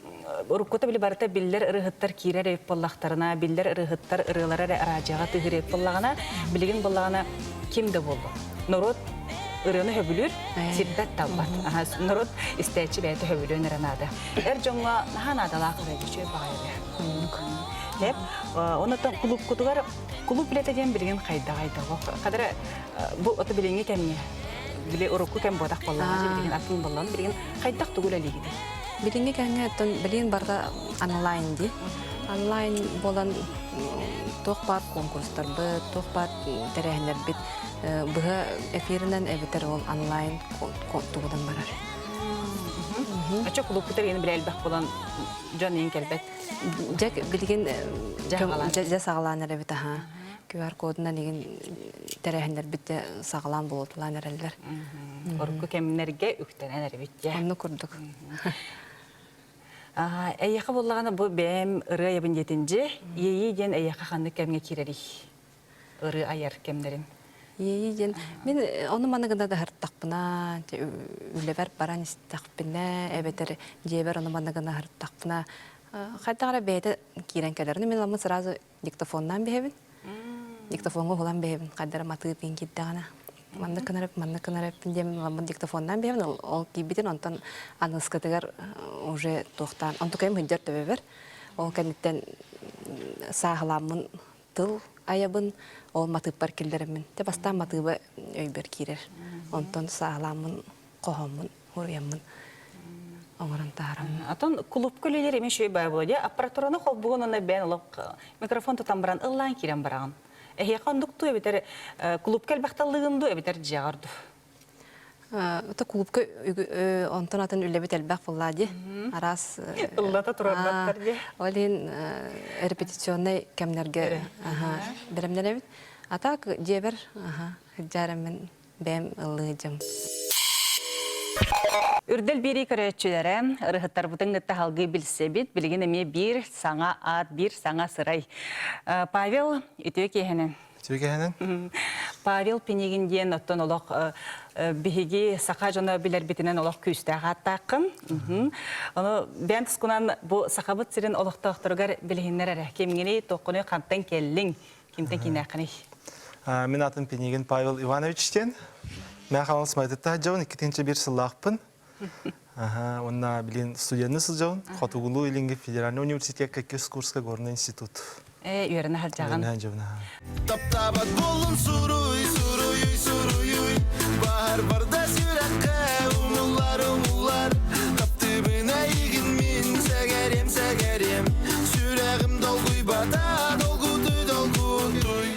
S1: уруккута били барыта биллэр ырыаһыттар киирэр эбит буоллахтарына биллэр ырыаһыттар ырыалара эрэ араадьыйаҕа тыһыр эбит буоллаҕына билигин буоллаҕына ким да буоллун норуот ырыаны сөбүлүүр сирбэт талбат норуот истээччи бэйэтэ сөбүлүөн эрэ наада эр дьоҥҥо наһаа наадалаах ырыа үчүгэй баҕайы ырыа онон кулуупкутугар кулууп үлэтэ диэн билигин хайдаҕай да хадара Бу ото билиҥҥи кэмҥэ били урукку кэм буотах буоллаҕа билигин атын буоллаҕын билигин хайдах тугу үлэлиигитий?
S17: Билиҥҥи кэмҥэ оттон билигин барыта онлайн дии. Онлайн буолан туох баар конкурстарбыт, туох баар тэрээһиннэрбит быһа эфиринэн эбэтэр ол онлайн тугунан барар.
S1: Оччо кулууппутар иһин билэ элбэх буолан дьон иһин кэлбэт.
S17: Дьэ билигин дьэ саҕалаан эрэбит аһаа. QR-кодунан игин тэрээһиннэрбит де саҕалаан буолутулаан эрэллэр.
S1: Урукку кэмнэргэ үктэнэн эрэбит дьэ.
S17: Онну курдук.
S1: Эйиэхэ буоллаҕына бу бэйэм ырыа айабын диэтин дьи, иэйии диэн эйиэхэ ханнык кэмҥэ киирэрий? Ырыа айар кэмнэрин.
S17: Иэйии диэн мин ону маны гына да аһыртахпына, үлэбэр баран истэхпинэ, эбэтэр дьиэбэр ону маны гына аһыртахпына, хайдах эрэ бэйэтэ киирэн кэлэр. Мин ламмын сразу диктофоннаан биһэбин. Диктофоҥҥа уһулан биһэбин. Хайдара матыып иин киирдэҕинэ. Маннык гынар маннык гынар эппин диэн ламмын диктофоннаан биһэбин. Ол киирбитин онтон аныскытыгар уже туохтаан онтукайым сылдьар төбөбөр. Ол кэнниттэн сааһылааммын тыл айабын, ол матыыппар киллэрэммин. Те бастаан матыыба өйбөр киирэр. Онтон сааһылааммын, хоһооммун уруйаммын оҥорон таһараммын.
S1: Атын клубка үлэлиир эмиэ үчүгэй баа буолуо дии. Аппаратураны холбугун уонна бэйэн олох микрофон тутан баран ыллаан киирэн бараҕын. Эһиэхэ оннук дуу эбэтэр клубка элбэх таллыгын дуу эбэтэр дьиэҕэр дуу?
S17: Это клубка онтон атын үлэбит элбэх буолла дии. Араас
S1: Ыллата турарбаттар дии.
S17: Ол иһин репетиционнай кэмнэргэ бэлэмнэнэбит. А так дьиэбэр сылдьаарыммын бэйэм ыллыыдьым.
S1: Үрдэл биэрии көрөөччүлэрэ, ырыһыттарбытын кытта салгыы билсэбит. Билигин эмиэ биир саҥа аат, биир саҥа сырай. Павел, үтүө киэһэнэн.
S18: Үтүө киэһэнэн.
S1: Павел Пинигин диэн оттон олох биһиги саха дьоно билэрбитинэн олох күүстээх ааттааххын. Ону бэйэн тускунан бу Сахабыт сирин олохтоохторугар билиһиннэр эрэ. Кимҥиний, туоххунуй, хантан кэллиҥ? Кимтэн киинээххиний?
S18: Мин атым Пинигин Павел Иванович диэн. Мен Хаҥалас Майтытта сылдьабын, 2001 сыллаахпын. Уонна билин студенны сылдьабын. Хотугулуу Илиҥҥи федеральный университекка иккис курска Горный институт.
S1: Э, үөрэнэ сылдьаҕын.
S18: Үөрэнэ сылдьабын.
S15: Таптаабат буоллун суруй, суруй, суруй, Баһар барда сүрэххэ умуллар, умуллар Таптыыбын эйигин мин сэгэриэм, сэгэриэм Сүрэҕим долгуйбата, долгутуй, долгутуй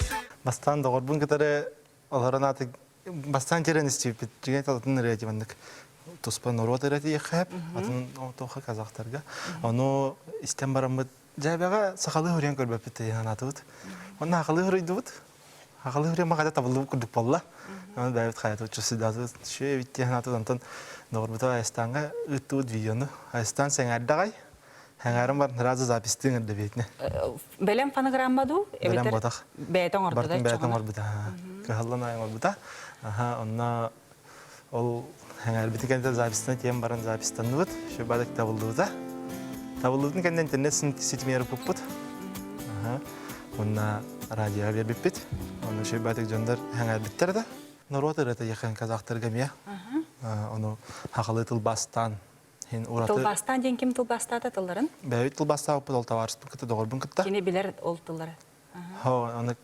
S18: Бастаан доҕорбун кытары олорон ааты бастаан киирэн истибиппит. Дьиҥэ атын ырыа дьыбаннык туспа норуот ырыа тиийиэххэ атын тоха казахтарга. Ону истэн бараммыт дьээбэҕэ сахалыы суруйан көрбөппүт диэн санаатыбыт. Онно сахалыы суруйдубут. Сахалыы суруйан хайда табыллыбыт курдук буолла. Онон бэйэбит хайатыбыт чувствуйдаатыбыт. Үчүгэй эбит диэн санаатыбыт. Онтон доҕорбутугар Айастааҥҥа ыыттыбыт видеону. Айастаан сэҥээрдэҕэй. Сэҥээрэн баран сразу запистыын эрдэ биэтинэ.
S1: Бэлэм фонограмма дуу?
S18: Бэлэм ботах.
S1: Бэйэтэ оҥорбута.
S18: Бартын бэйэтэ оҥорбута. Кыһаллан аайы оҥорбута. Аха, онно ол сэҥээрбитин кэнниттэн запистана тиийэн баран запистанныбыт. Шөбадык табыллыбыта. Табыллыбытын кэннэ интернет ситимигэр укпуппут. Аха. Уонна радиоҕа биэрбиппит. Онно шөбадык дьоннор сэҥээрбиттэр да. Норуот ырыата яхан казахтарга эмиэ. Ону хахалы тылбаастаан Хин ураты
S1: Тылбаастаан диэн ким тылбаастаата тылларын?
S18: Бэйэбит тылбаастаабыппыт ол табаарыспын кытта доҕорбун кытта.
S1: Кини билэр ол тыллары.
S18: Хо, аны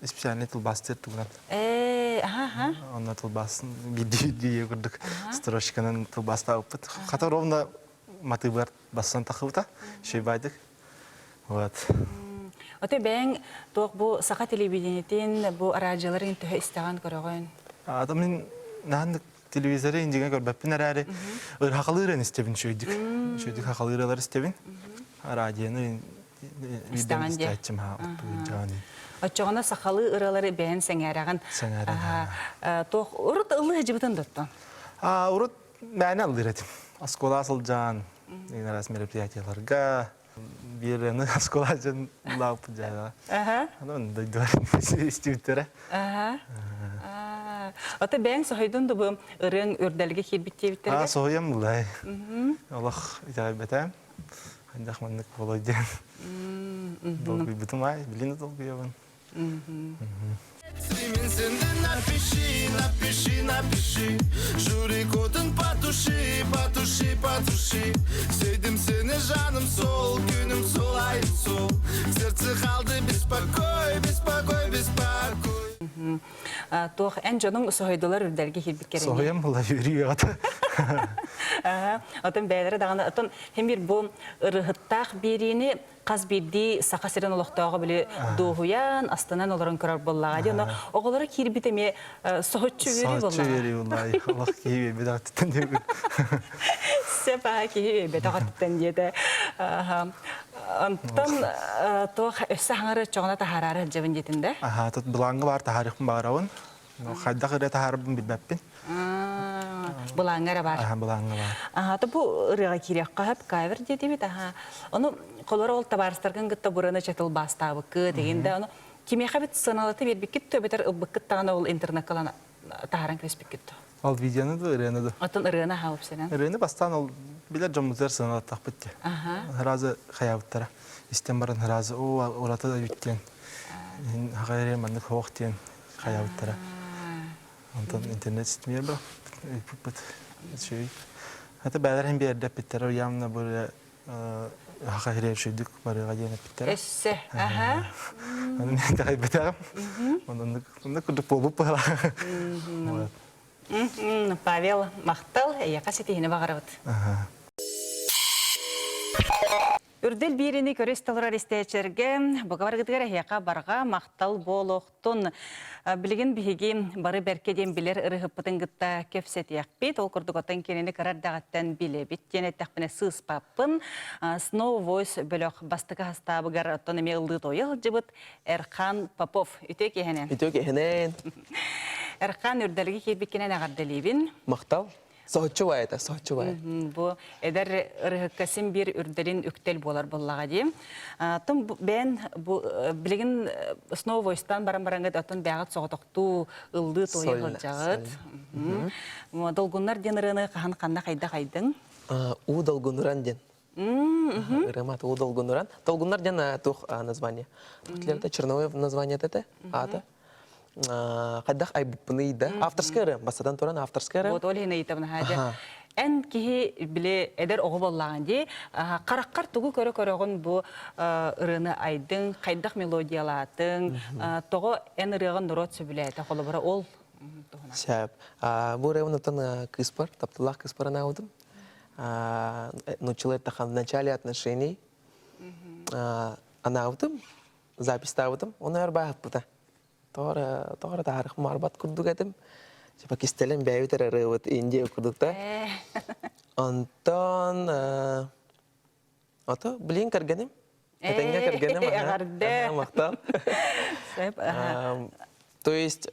S18: специальный тылбаастыыр тугунан.
S1: Ээ, аха,
S18: Онно тылбаас биирдии курдук строчканан тылбаастаабыппыт. Хата ровно матыыбар бассан тахыбыта. Шөйбайдык. Вот.
S1: Оте бэйэҥ туох бу саха телевидениетин, бу араадьыйаларын төһө истэҕин көрөҕүн?
S18: Ата мин наһаннык телевизоры индигэ көрбөппүн эрээри ырхахалыырын истэбин үчүгэйдик. Үчүгэйдик хахалыыралар истэбин. Радионы. Биирдэм истээччим ха оттуу
S1: Оччоҕуна сахалыы ырыалары бэйэн сэҥээрэҕин.
S18: Сэҥээрэн.
S1: Туох урут ыллыы сылдьыбытын доттон?
S18: А урут мээнэ ыллыыр этим. Оскуола сылдьан, араас мероприятияларга биэрэни оскуола дьон лааппыт дьаһала. Анан дойдулар истибиттэрэ.
S1: Ата бэйэҥ соһуйдун да бу ырыаҥ үрдэлгэ киирбит диэбиттэргэ?
S18: Аа, соһуйам булай. Олох итэҕэйбэтээм. Хайдах маннык буолуой диэн. Долгуйбутум аай, билин да долгуйабын.
S15: Напиши, напиши, напиши Жүрек отын потуши, потуши, потуши Сүйдім сені жаным сол, күнім сол, айым сол Сердце қалды беспокой, беспокой, беспокой
S1: Туох эн дьонуҥ соһуйдулар үрдэлгэ киирбит кэриҥэ.
S18: Соһуйам була үөрүү аҕата.
S1: Отон бэйэлэрэ даҕаны отон химир бу ырыһыттаах биэриини хас биирдии Саха сирин олохтооҕо били дуоһуйан, астынан олорон көрөр буоллаҕа дии. Ону оҕолоро киирбит эмиэ соһуччу үөрүү буоллаҕа.
S18: Соһуччу үөрүү буоллаҕа. Олох киһи үөрбүт аттыттан диэбит.
S1: Сөп аха киһи үөрбэтэх аттыттан диэтэ. Онтон туох өссө хаҥары чоҕуна таһаараары сылдьабын диэтин да?
S18: Аха, тут былааҥҥа баар таһаарыахпын баҕарабын. Хайдах ырыа таһаарбын билбэппин.
S1: Былааҥҥа эрэ баар.
S18: Аха, былааҥҥа баар.
S1: Аха, то бу ырыаҕа киириэххэ сөп, кавер диэтибит. Аха. Ону холоро ол табаарыстаргын кытта бураны чатыл бастаабыккыт деген да, ону кимиэхэ бит сыаналаты биэрбиккит то эбэтэр ылбыккыт даҕаны ол интернекка ылан таһааран кэбиспиккит то.
S18: Ол видеоны да, ырыаны да.
S1: Оттон ырыаны аха үпсэнэн.
S18: Ырыаны бастаан ол билэр дьоммутугар сыаналаттахпыт дии. Сразу хайаабыттара. Истэн баран сразу оо ураты да эбит диэн. Хаҕа эрэ маннык хоох диэн хайаабыттара. Онтон интернет ситимигэр бырахпыппыт. Үчүгэй. Хата бээлэр иһин биэрдэппиттэрэ явно бу хаха иһирэ үчүгдүк барыаҕа диэн эппиттэрэ.
S1: Өссө. Аха.
S18: Аны мен итэҕэйбэтэҕим. Оннук оннук курдук буолбут быһалаах.
S1: Павел, махтал, эйиэхэ ситиһини баҕарабыт. Үрдэл биирини көрүс толорор истээччилэргэ бука баргытыгар эһиэхэ барҕа махтал буолуохтун. Билигин биһиги бары бэркэ диэн билэр ырыһыппытын кытта кэпсэтиэхпит. Ол курдук оттон кинини кыра эрдэҕиттэн билэбит диэн эттэхпинэ сыыспаппын. Snow Voice бөлөх бастакы хастаабыгар оттон эмиэ ыллыы тойо сылдьыбыт Эрхан Попов. Үтүө киэһэнэн.
S19: Үтүө киэһэнэн.
S1: Эрхан үрдэлги киирбиккинэн эҕэрдэлиибин.
S19: Махтал. Соһуччу баай этэ, соһуччу баай.
S1: Бу эдэр ырыһыкка син биир үрдэлин үктэл буолар буоллаҕа дии. Тум бэйэн бу билигин снова войстан баран бараҥҥыт оттон бэйэҕит соҕотохтуу ыллыы туойа сылдьаҕыт. Долгуннар диэн ырыаны хаһан ханна хайдах айдыҥ?
S19: Уу долгунуран диэн. Ырыамат уу долгунуран. Долгуннар диэн туох название? Туох черновое название это ата. хайдах айбыппыный да авторская ырыа бастатан туран авторская ырыа
S1: вот ол иһин ыйытабын хаадьа эн киһи били эдэр оҕо буоллаҕын дии хараххар тугу көрө көрөҕүн бу ырыаны айдыҥ хайдах мелодиялаатыҥ тоҕо эн ырыаҕын норуот сөбүлээтэ холобура ол туһунан
S19: Сөп. Бу ырыабын оттон кыыспар, тапталлаах кыыспар анаабытым. Нууччалыы эттэххэ, в начале отношений анаабытым. запистаабытым, оны өр бааһыппыта. Тоҕо тоҕо таарых марбат курдук этим. Типа кистэлэн бэйэбит эрэ ырыабыт Индия курдук да. Онтон ото блин кэргэним. Этэҥҥэ кэргэним.
S1: Эҕэрдэ.
S19: Махтал. То есть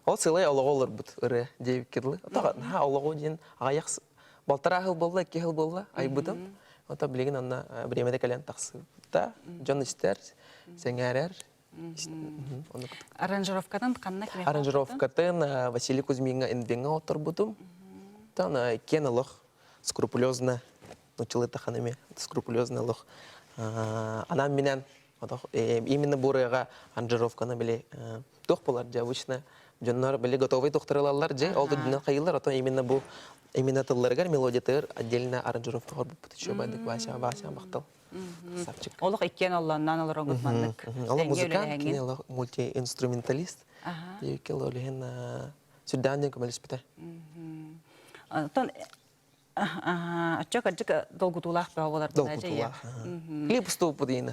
S19: ол сылай олоҕу олорбут ырыа диэбиккэ дылы. Ото наһаа олоҕу диэн аҕыйах балтараа сыл буолла, икки сыл буолла айбытым. Ото билигин онно бириэмэтэ кэлэн тахсыбыта. Дьон истэр, сэҥээрэр.
S1: Аранжировкатын ханна кимиэхэ
S19: Аранжировкатын Василий Кузьмиҥҥа Инвиҥҥа оторбутум. Тон киэн олох скрупулезно, нуччалыы тахан эмиэ скрупулезно олох анаан минэн именно бу ырыаҕа аранжировканы били туох буолар дьэ обычно дьоннор били готовый тухтарылаллар дьэ ол үрдүнэн хайыылар оттон именно бу именно тылларыгар мелодиятыгар отдельно аранжировка оҥорбуппут еще байдык Вася Вася махтал красавчик
S1: Олох иккиэн оллонноон олороҥут маннык
S19: Олох музыкант кини олох мультиинструменталист диэбиккэ олох сүрдээх диэн көмөлөспүтэ
S1: Оттон Оччо кырдьык долгутуулаах бөҕө буолар
S19: Долгутуулаах. Клип устубуппут иин.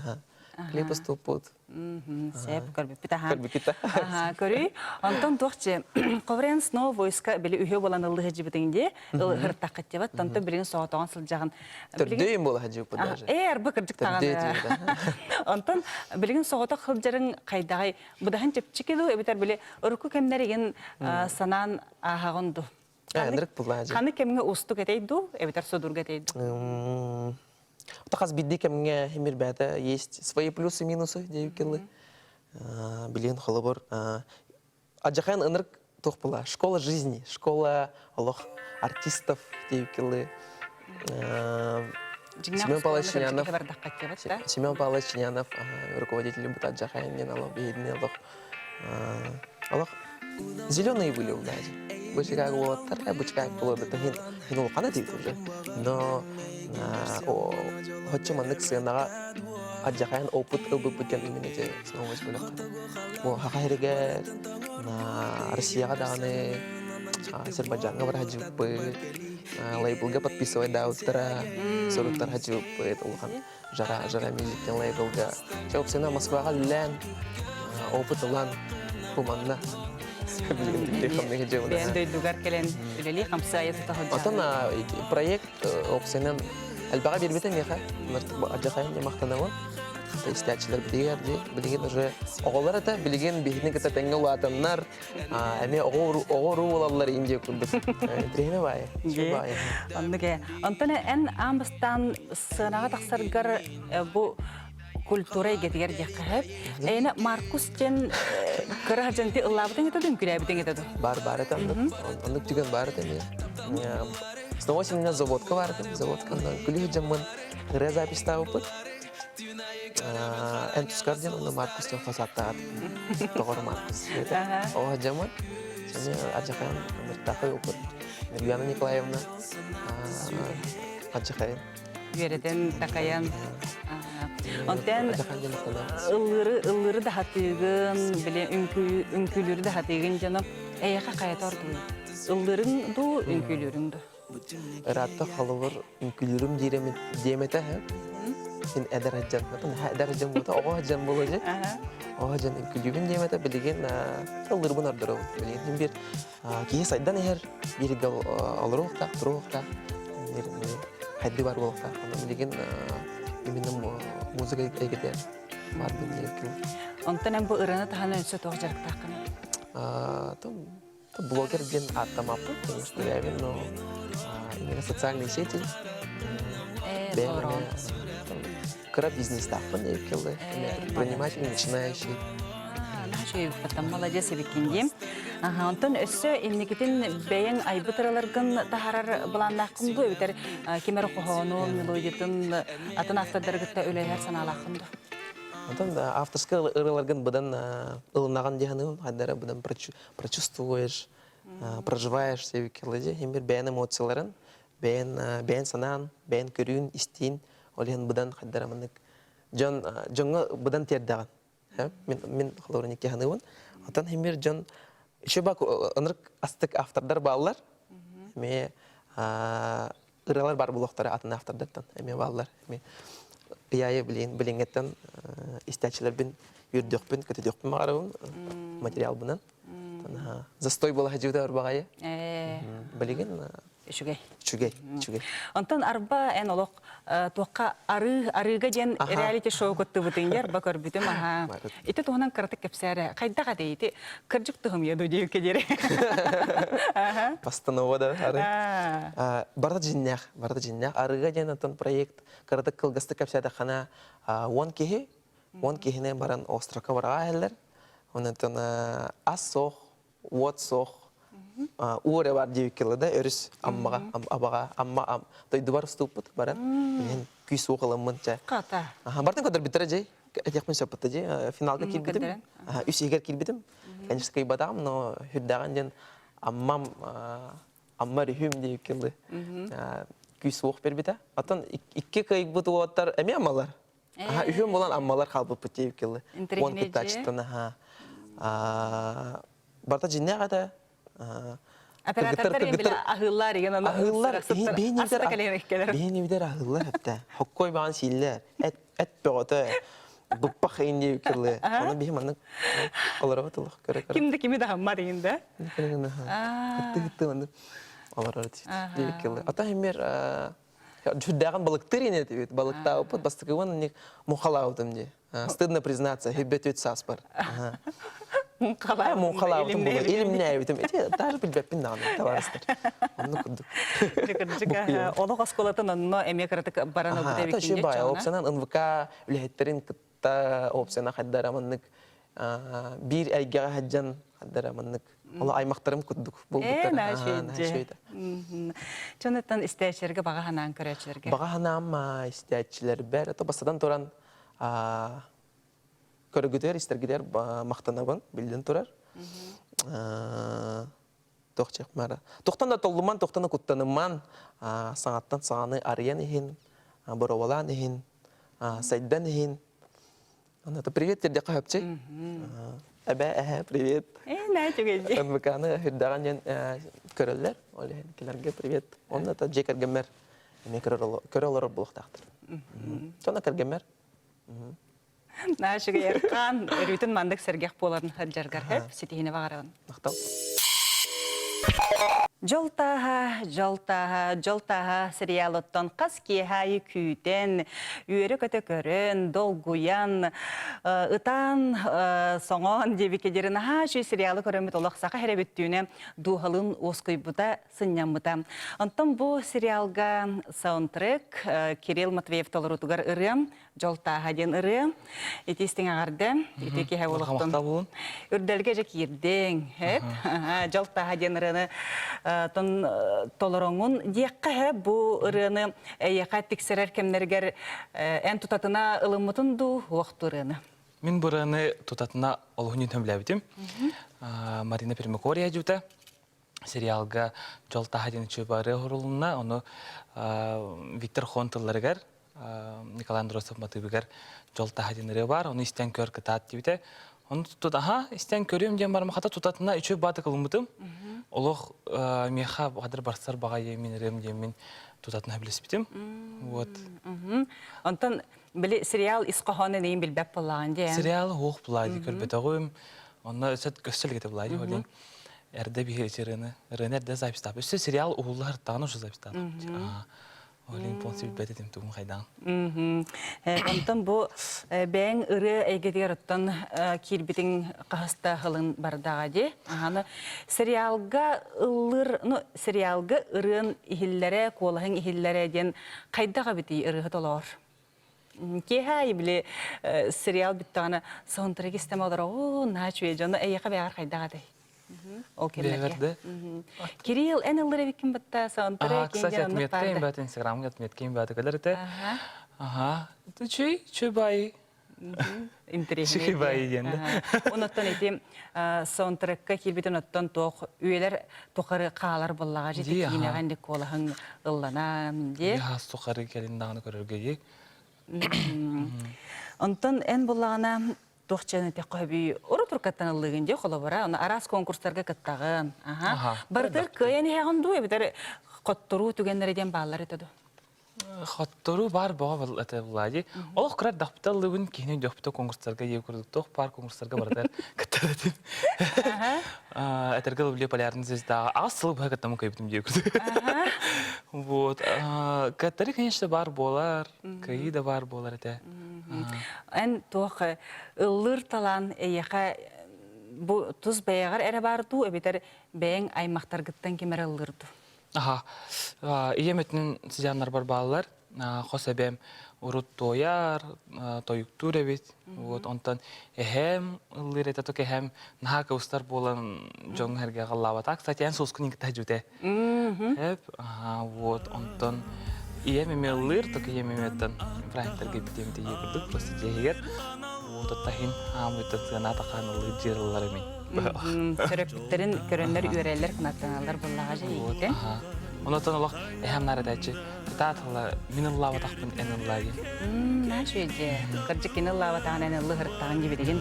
S19: Клип уступпут.
S1: Сеп көрбүппүт аха.
S19: Көрбүккүт
S1: Аха, көрүй. Онтон туохчы Коврен снова войска били үһү болан ыллыһы жибитиң ди ылыһыртаххыт дебат. Онтон билигин соҕотоҕон сылдьаҕын.
S19: Төрдөйүм буола хадьыппыт даже.
S1: Ээ, арба кырдьык
S19: Төрдөй
S1: таҕаны. Онтон билигин соҕотох сылдьарыҥ хайдаҕай быдаһын чэпчэки дуу эбэтэр били урукку кэмнэригин санаан ааһаҕын дуу?
S19: Ынырык буллаажы.
S1: Ханы кэмҥэ уустук этэй дуу, эбэтэр судурга этэй
S19: дуу? Тахас бидди кэмҥэ химир бээтэ есть свои плюсы минусы диэбиккиллы. Билин холобур Аджахан ынырык туох була школа жизни, школа олох артистов диэбиккиллы. Семен Павлович Чинянов Семен Павлович Чинянов руководитель бут Аджахан диэн олох биһидини олох олох зеленые были даже. Бу Чикаго уолаттар, бу Чикаго буолар хин хин улахан этибит уже. Но хоччу маннык сыанаҕа адьахайан опыт ылбыппыт диэн именно эти новость бөлөх. Бу Хаха сиригэр, Россияҕа даҕаны, Азербайджаҥҥа бар хадьыппыт, лейблга подписывай даабыттара, суруктар хадьыппыт, улахан Жара, Жара Мюзик диэн лейблга. Чэ, опсена Москваҕа үлэлээн, опыт ылан, бу манна
S1: Бэйэн дойдугар кэлэн үлэлии хамсыы айа тута сылдьаҕын.
S19: Отон проект опсенан элбэҕи биэрбитэ миэхэ. Адьахайын махтанабын. Истээччилэр билигин билигин уже оҕолор этэ билигин биһини кытта тэҥҥэ улаатаннар эмиэ оҕо уруу буолаллар индия курдук. Интириэһинэ баайы. Баайы.
S1: Оннук ээ. Онтон эн аан бастаан сыанаҕа тахсаргар бу культура эйгэтигэр диэххэ сөп. Эйне Маркус диэн кыра сылдьан ыллаабытыҥ этэ ду, үҥкүүлээбитиҥ этэ ду?
S19: Бар бар этэ оннук. Оннук түгэн бар этэ эмиэ. Снова у заводка бар этим, заводка. Күлүү дьаммын ырыа записьтаабыппыт. Эн тускар диэн онно Маркус диэн хос ааттаат. Тоҕор Маркус. О дьаммын. Соня Аджахайын Мыртахай опыт. Нурьяна Николаевна Аджахайын.
S1: Үөрэтэн, такайан. Онтон ыллыыры ыллыыры да хатыыгын, били үҥкүүлүүрү да хатыыгын дьоно эйэхэ хайата ордугуй? Ыллыырыҥ дуу, үҥкүүлүүрүҥ дуу?
S19: Ыраатта холобур үҥкүүлүүрүм диэм этэ Син эдэр сылдьан, эдэр сылдьан буолта, оҕо сылдьан буолуо дьэ. Оҕо сылдьан үҥкүүлүүбүн диэм этэ, билигин ыллыырбын ордоробун. Билигин биир киһи сайдан иһэр, бииргэ олоруохтаах, туруохтаах, биир хайдыы бар буолуохтаах. Онон билигин именно музыка эйгэтэ бар диэн
S1: Онтон эн бу ырыаны таһынан өссө туох дьарыктааххыный?
S19: Блогер диэн ааттамаппын, конечно, бэйэбин, но именно социальные сети. Кыра бизнестаахпын эбиккэллэ. Предприниматель начинающий.
S1: Наша молодец эбиккин диим. Онтон өссө инникитин бэйэҥ айбыт ыраларгын таһарар былааннааххын дуу эбэтэр ким эрэ хоһоонун, мелодиятын атын автордары кытта үлэлэһэр санаалааххын дуу?
S19: Онтон авторскай ырыаларгын быдан ылынаҕын дии саныыбын, хайдара быдан прочувствуешь, проживаешь себеккеледи, хим бир бэйэн эмоцияларын, бэйэн бэйэн санаан, бэйэн көрүүн, истиин, ол иһин быдан хайдара маннык дьон дьоҥҥо быдан тиэрдэҕин. Мин мин холобурун икки саныыбын. Оттон хим бир дьон еще бак ынырык астык автордар бааллар. Эмиэ ырыалар бар булуохтара атын автордартан эмиэ бааллар. Эмиэ ыйаайы билин билиҥҥэттэн истээччилэрбин үөрдүөхпүн, көтүтүөхпүн баҕарабын материалбынан. Застой буола сылдьыбыта барбаҕайы. Билигин
S1: Үчүгэй.
S19: Үчүгэй, үчүгэй.
S1: Онтон арба эн олох туохха арыы арыыга диэн реалити шоу кыттыбытын дьэ арба көрбүтүм аха. Ити туһунан кыратык кэпсээрэ. Хайдах этэй ити кырдьык туһум я диэбиккэ диэри.
S19: Постанова да ары. Барда дьиннээх, барда дьиннээх. Арыыга диэн оттон проект кыратык кылгастык кэпсээтэххинэ 10 киһи, 10 киһини баран островка бараҕа иһэллэр. Онон ас суох, уот суох, уу эрэ бар диэбиккэ да өрүс Аммаҕа, Абаҕа, Амма дойдубар устууппут баран. Билигин күүс уох ыламмын чэ.
S1: Хата.
S19: Бартын көрдөрбүттэрэ дьэ. Этиэхпин сөп дьэ. Финалга киирбитим. Үс иһигэр киирбитим. Конечно, кыйбатаҕым, но хүрдээҕин диэн Аммам Амма өрүһүм диэбиккэ дылы күүс уох бербитэ. Оттон икки кыайбыт уолаттар эмиэ аммалар. Үһүөн буолан аммалар хаалбыппыт диэбиккэ дылы. Уон кыттааччыттан аха. Барыта дьиннээх этэ.
S1: Оператордар биле аһыыллар деген аны
S19: аһыыллар биһини билэр аһыыллар эптэ. Хоккой баҕан сииллэр. Эт эт бөҕөтө. Буппах инди кылы. Оны биһи маннык олоробут олох көрө-көрө.
S1: Ким да кими да хаммар иин да?
S19: Хытты хытты маннык олорор диэбит кылы. Ата химер Жүрдәгін балыктыр ине дебит. Балыктаабыппыт бастакыбын ник мухалаабытым ди. Стыдно признаться, хиббет үт саас бар. Муҥхалаабытым буолуо. Илимнээбитим. Ити даже билбэппин даҕаны, табаарыстар. Оннук курдук.
S1: Олох оскуолатын онно эмиэ кыратык баран ылбыт эбиккин
S19: дии баай. Опсанан НВК үлэһиттэрин кытта опсана хайдара маннык биир эйгэҕэ сылдьан хайдара маннык Ол аймахтарым курдук буолбуттар.
S1: Чонуттан истээччилэргэ баҕа санаан көрөөччүлэргэ.
S19: Баҕа санаам истээччилэрбэр это бастатан туран көргүтэр, истэргитэр махтанабын, биллин турар. Туох чехмара. Тухтан да толлуман, тухтан да куттаныман, саҥаттан саҥаны арыйан иһин, боруобалаан иһин, сайдан иһин, Аны привет тердехха хөпчүй. Эбэ эһэ привет.
S1: Э, наа түгэй.
S19: НВК-ны үрдэҕин диэн көрөллөр. Ол иһин кинилэргэ привет. Онно та дьиэ кэргэммэр эмиэ көрө олорор буолуохтаахтар. Сонно кэргэммэр.
S1: Наа үчүгэй Эркан, өрүүтүн маннык сэргэх буоларын сылдьаргар хөп, ситиһини баҕарабын.
S19: Махтал.
S1: Дьол тааһа, дьол тааһа, дьол тааһа сериалыттан хас киэһэ аайы күүтэн, үөрэ-көтө көрөн, долгуйан, ытаан, соҥоон диэбиккэ диэри наһаа үчүгэй сериалы көрөммүт олох саха эрэ бүттүүнэ дууһалыын уоскуйбута, сынньаммыта. Онтон бу сериалга саундтрек Кирилл Матвеев толоруутугар ырыам Дьол тааһа диэн ырыа. Ити истиҥ эҕэрдэ. Ити киһи олохтон. Үрдэлгэ дьэ киирдиҥ. Эт. Дьол тааһа диэн ырыаны тон толороҥун диэххэ бу ырыаны эйиэхэ тиксэрэр кэмнэригэр эн тутатына ылыммытын дуу уохту ырыаны?
S18: Мин бу ырыаны тутатына олуһун төмлөөбүтүм. Марина Пермякова дьута сериалга Дьол таһа диэн үчүгэй ырыа уһурулунна. Ону Виктор Хон тылларыгар Николай Андросов матыыбыгар Дьол таһа диэн ырыа баар. Ону истэн көр кытаат диэбитэ. Ону тут аха истэн көрүөм диэн барым хата тутатына үчүгэй баатык ылыммытым. Олох миэхэ хадыр барсар баҕайы мин ырыам диэммин тутатына билиспитим. Вот.
S1: Онтон били сериал ис хоһоонун эйин билбэт буоллаҕын дии.
S18: Сериал хуох булаа дии көрбөтөҕүм. Онно өссө өссө илгэтэ булаа дии олин. Эрдэ биһи ырыаны ырыаны эрдэ запистаап. Өссө сериал уһуллар даҕаны уже запистаап. Олин полностью билбэт этим тугун хайдаан.
S1: Онтон бу бэйэҥ ырыа эйгэтигэр оттон киирбитиҥ хаһыста хылын бардаҕа дии. Аны сериалга ыллыр, ну сериалга ырыан иһиллэрэ, куолаһыҥ иһиллэрэ диэн хайдах эбитий ырыаһыт олоор? Киэһэ аайы били сериал бүттэҕинэ саундтрек истэм олороҕун, наһаа үчүгэй дьону эйиэхэ бэйэҕэр хайдах этэй? Ол кэмнэргэ. Кирилл, эн ыллыр эбиккин батта саундтрек
S18: Кстати, отметка им бат инстаграмга отметка им бат кэлэр этэ. Ага. Чүй, чүй бай.
S1: Интэриэһинэй.
S18: бай диэн да.
S1: Онуттан ити саундтрекка киирбитин оттон туох үйэлэр тухары хаалар буоллаҕа дьэ киинэҕэ инник куолаһыҥ ылланан дии.
S18: Хас тухары кэлин даҕаны көрөргө дии.
S1: Онтон эн буллаҕына туох чээн этиэххэ сөбүй урут уруккаттан ыллыыгын дии холобура ону араас конкурстарга кыттаҕын. Аха. Барытыгар кыайан иһэҕин дуу эбэтэр хотторуу түгэннэрэ диэн бааллар этэ дуу?
S18: Хотторуу баар бөҕө этэ Влади. Олох кыра эрдэхпитэ ыллыбын, киһини өйдүөхпүтэ конкурстарга ийэ курдук туох баар конкурстарга барытыгар кыттар этим. Этэргэ дылы полярный звездаҕа аҕыс сылы быһа кыттаммын кыайбытым дии курдук. Вот. Кыттары, конечно, баар буолар, кыайыы да баар буолар этэ.
S1: Эн туох ыллыыр талаан эйиэхэ бу тус бэйэҕэр эрэ баар дуу эбэтэр бэйэҥ аймахтаргыттан ким эрэ ыллыыр дуу?
S18: Аха. Ийэм өттүнэн сыдьааннарбар бааллар. Хос эбэм урут туойар, тойуктуур эбит. Вот онтон эһэм ыллыыр этэ ток эһэм наһаа кыбыстар буолан дьоҥҥо эргэ халлаабата. Кстати, эн суускун кытта дьүтэ. Эп, вот онтон ийэм эмиэ ыллыыр, ток ийэм эмиэттэн праздниктарга битиэм тиийэ курдук просто дьиэһигэр. Вот оттахин аамыйтан сыана тахаан ыллыыр дьиэрыллар эмин.
S1: Төрөппүттэрин көрөннөр үөрэллэр, кынаттаналлар буоллаҕа дьэ иитэн.
S18: Онотон олох эһэм наар этээччи, кытаат ылла, мин ыллаабатахпын эн ыллаа диэн.
S1: Наша дьэ. Кырдьык кини ыллаабатаҕын эн ыллы һырыттаҕын дибидигин.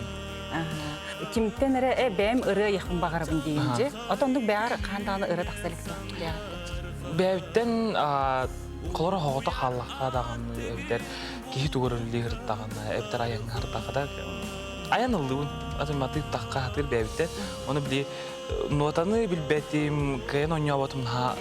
S1: Кимтэн эрэ э бэйэм ырыа ыйахпын баҕарабын диигин дьэ. Отондук бэҕэр хаан даҕаны ырыа тахса илик дуо?
S18: Бэйэбиттэн
S20: Холоро хоҕото хааллахха даҕаны эбэтэр киһи тугу өрүллүү сырыттаҕына, эбэтэр айаҥҥа сырыттахха да айан ыллыбын. Атын матыып тахха сатыыр бэйэбиттэн. Ону били нуотаны билбэтим, кыайан оонньооботум наһаа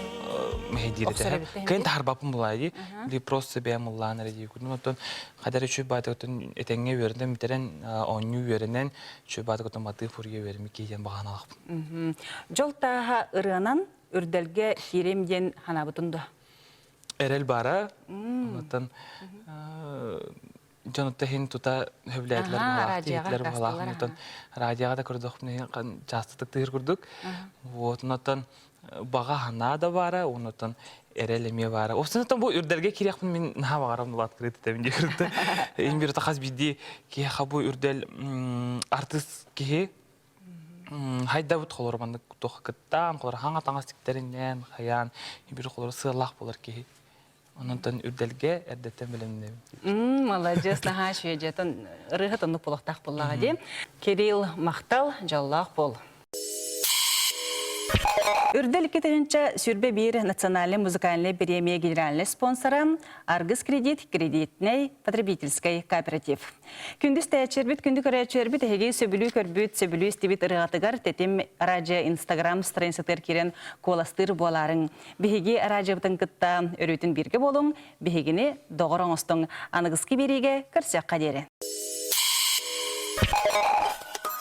S20: мэһэйдиир этэ. Кыайан таһарбаппын булаа дии. Били просто бэйэм ыллаан эрэ дии курдук. Оттон хайдах үчүгэй баатыгыттан этэҥҥэ үөрэнэн бүтэрэн, оонньуу үөрэнэн, үчүгэй баатыгыттан матыып фурия үөрэммит киһи диэн баҕаналаахпын.
S1: Дьол тааһа ырыанан үрдэлгэ киириэм диэн санаабытын дуо?
S20: Эрэл баара. Онтон дьон иһин тута сөбүлээтилэр баҕалаах, тиһитлэр баҕалаах. Онтон радиоҕа да көрдөхпүнэ чаастатык тыыр курдук. Вот, онтон баҕа санаа да баара, онтон эрэл эмиэ баара. Оттон бу үрдэлгэ кириэхпин мин наһаа баҕарам була открыт этэбин диye кырытты. Ин бир хас биирдии киһиэхэ бу үрдэл артыыс киһи хайдабыт холоро маннык туох кыттаан, холоро хаҥа таҥас тиктэринэн, хайаан бир холоро сыаллаах буолар киһи. Онон үрдэлгэ эрдэттэн бэлэмнэбин.
S1: Маладьыас, наһаа үчүгэй дьэ ырыаһыт оннук буолуохтаах буоллаҕа дии. Кирилл, махтал, дьоллоох буол. Үрдэл 2021 национальный музыкальный премия генеральный спонсора Аргыс кредит кредитнэй потребительскай кооператив. Күндү истээччилэрбит, күндү көрөөччүлэрбит эһиги сөбүлүү көрбүт, сөбүлүү истибит ырыаҕытыгар Тэтим радио Инстаграм страницатыгар киирэн куоластыыр буолаарыҥ. Биһиги радиобытын кытта өрүүтүн бииргэ буолуҥ, биһигини доҕор оҥостуҥ. Аныгыскы биэриигэ көрсүөххэ диэри.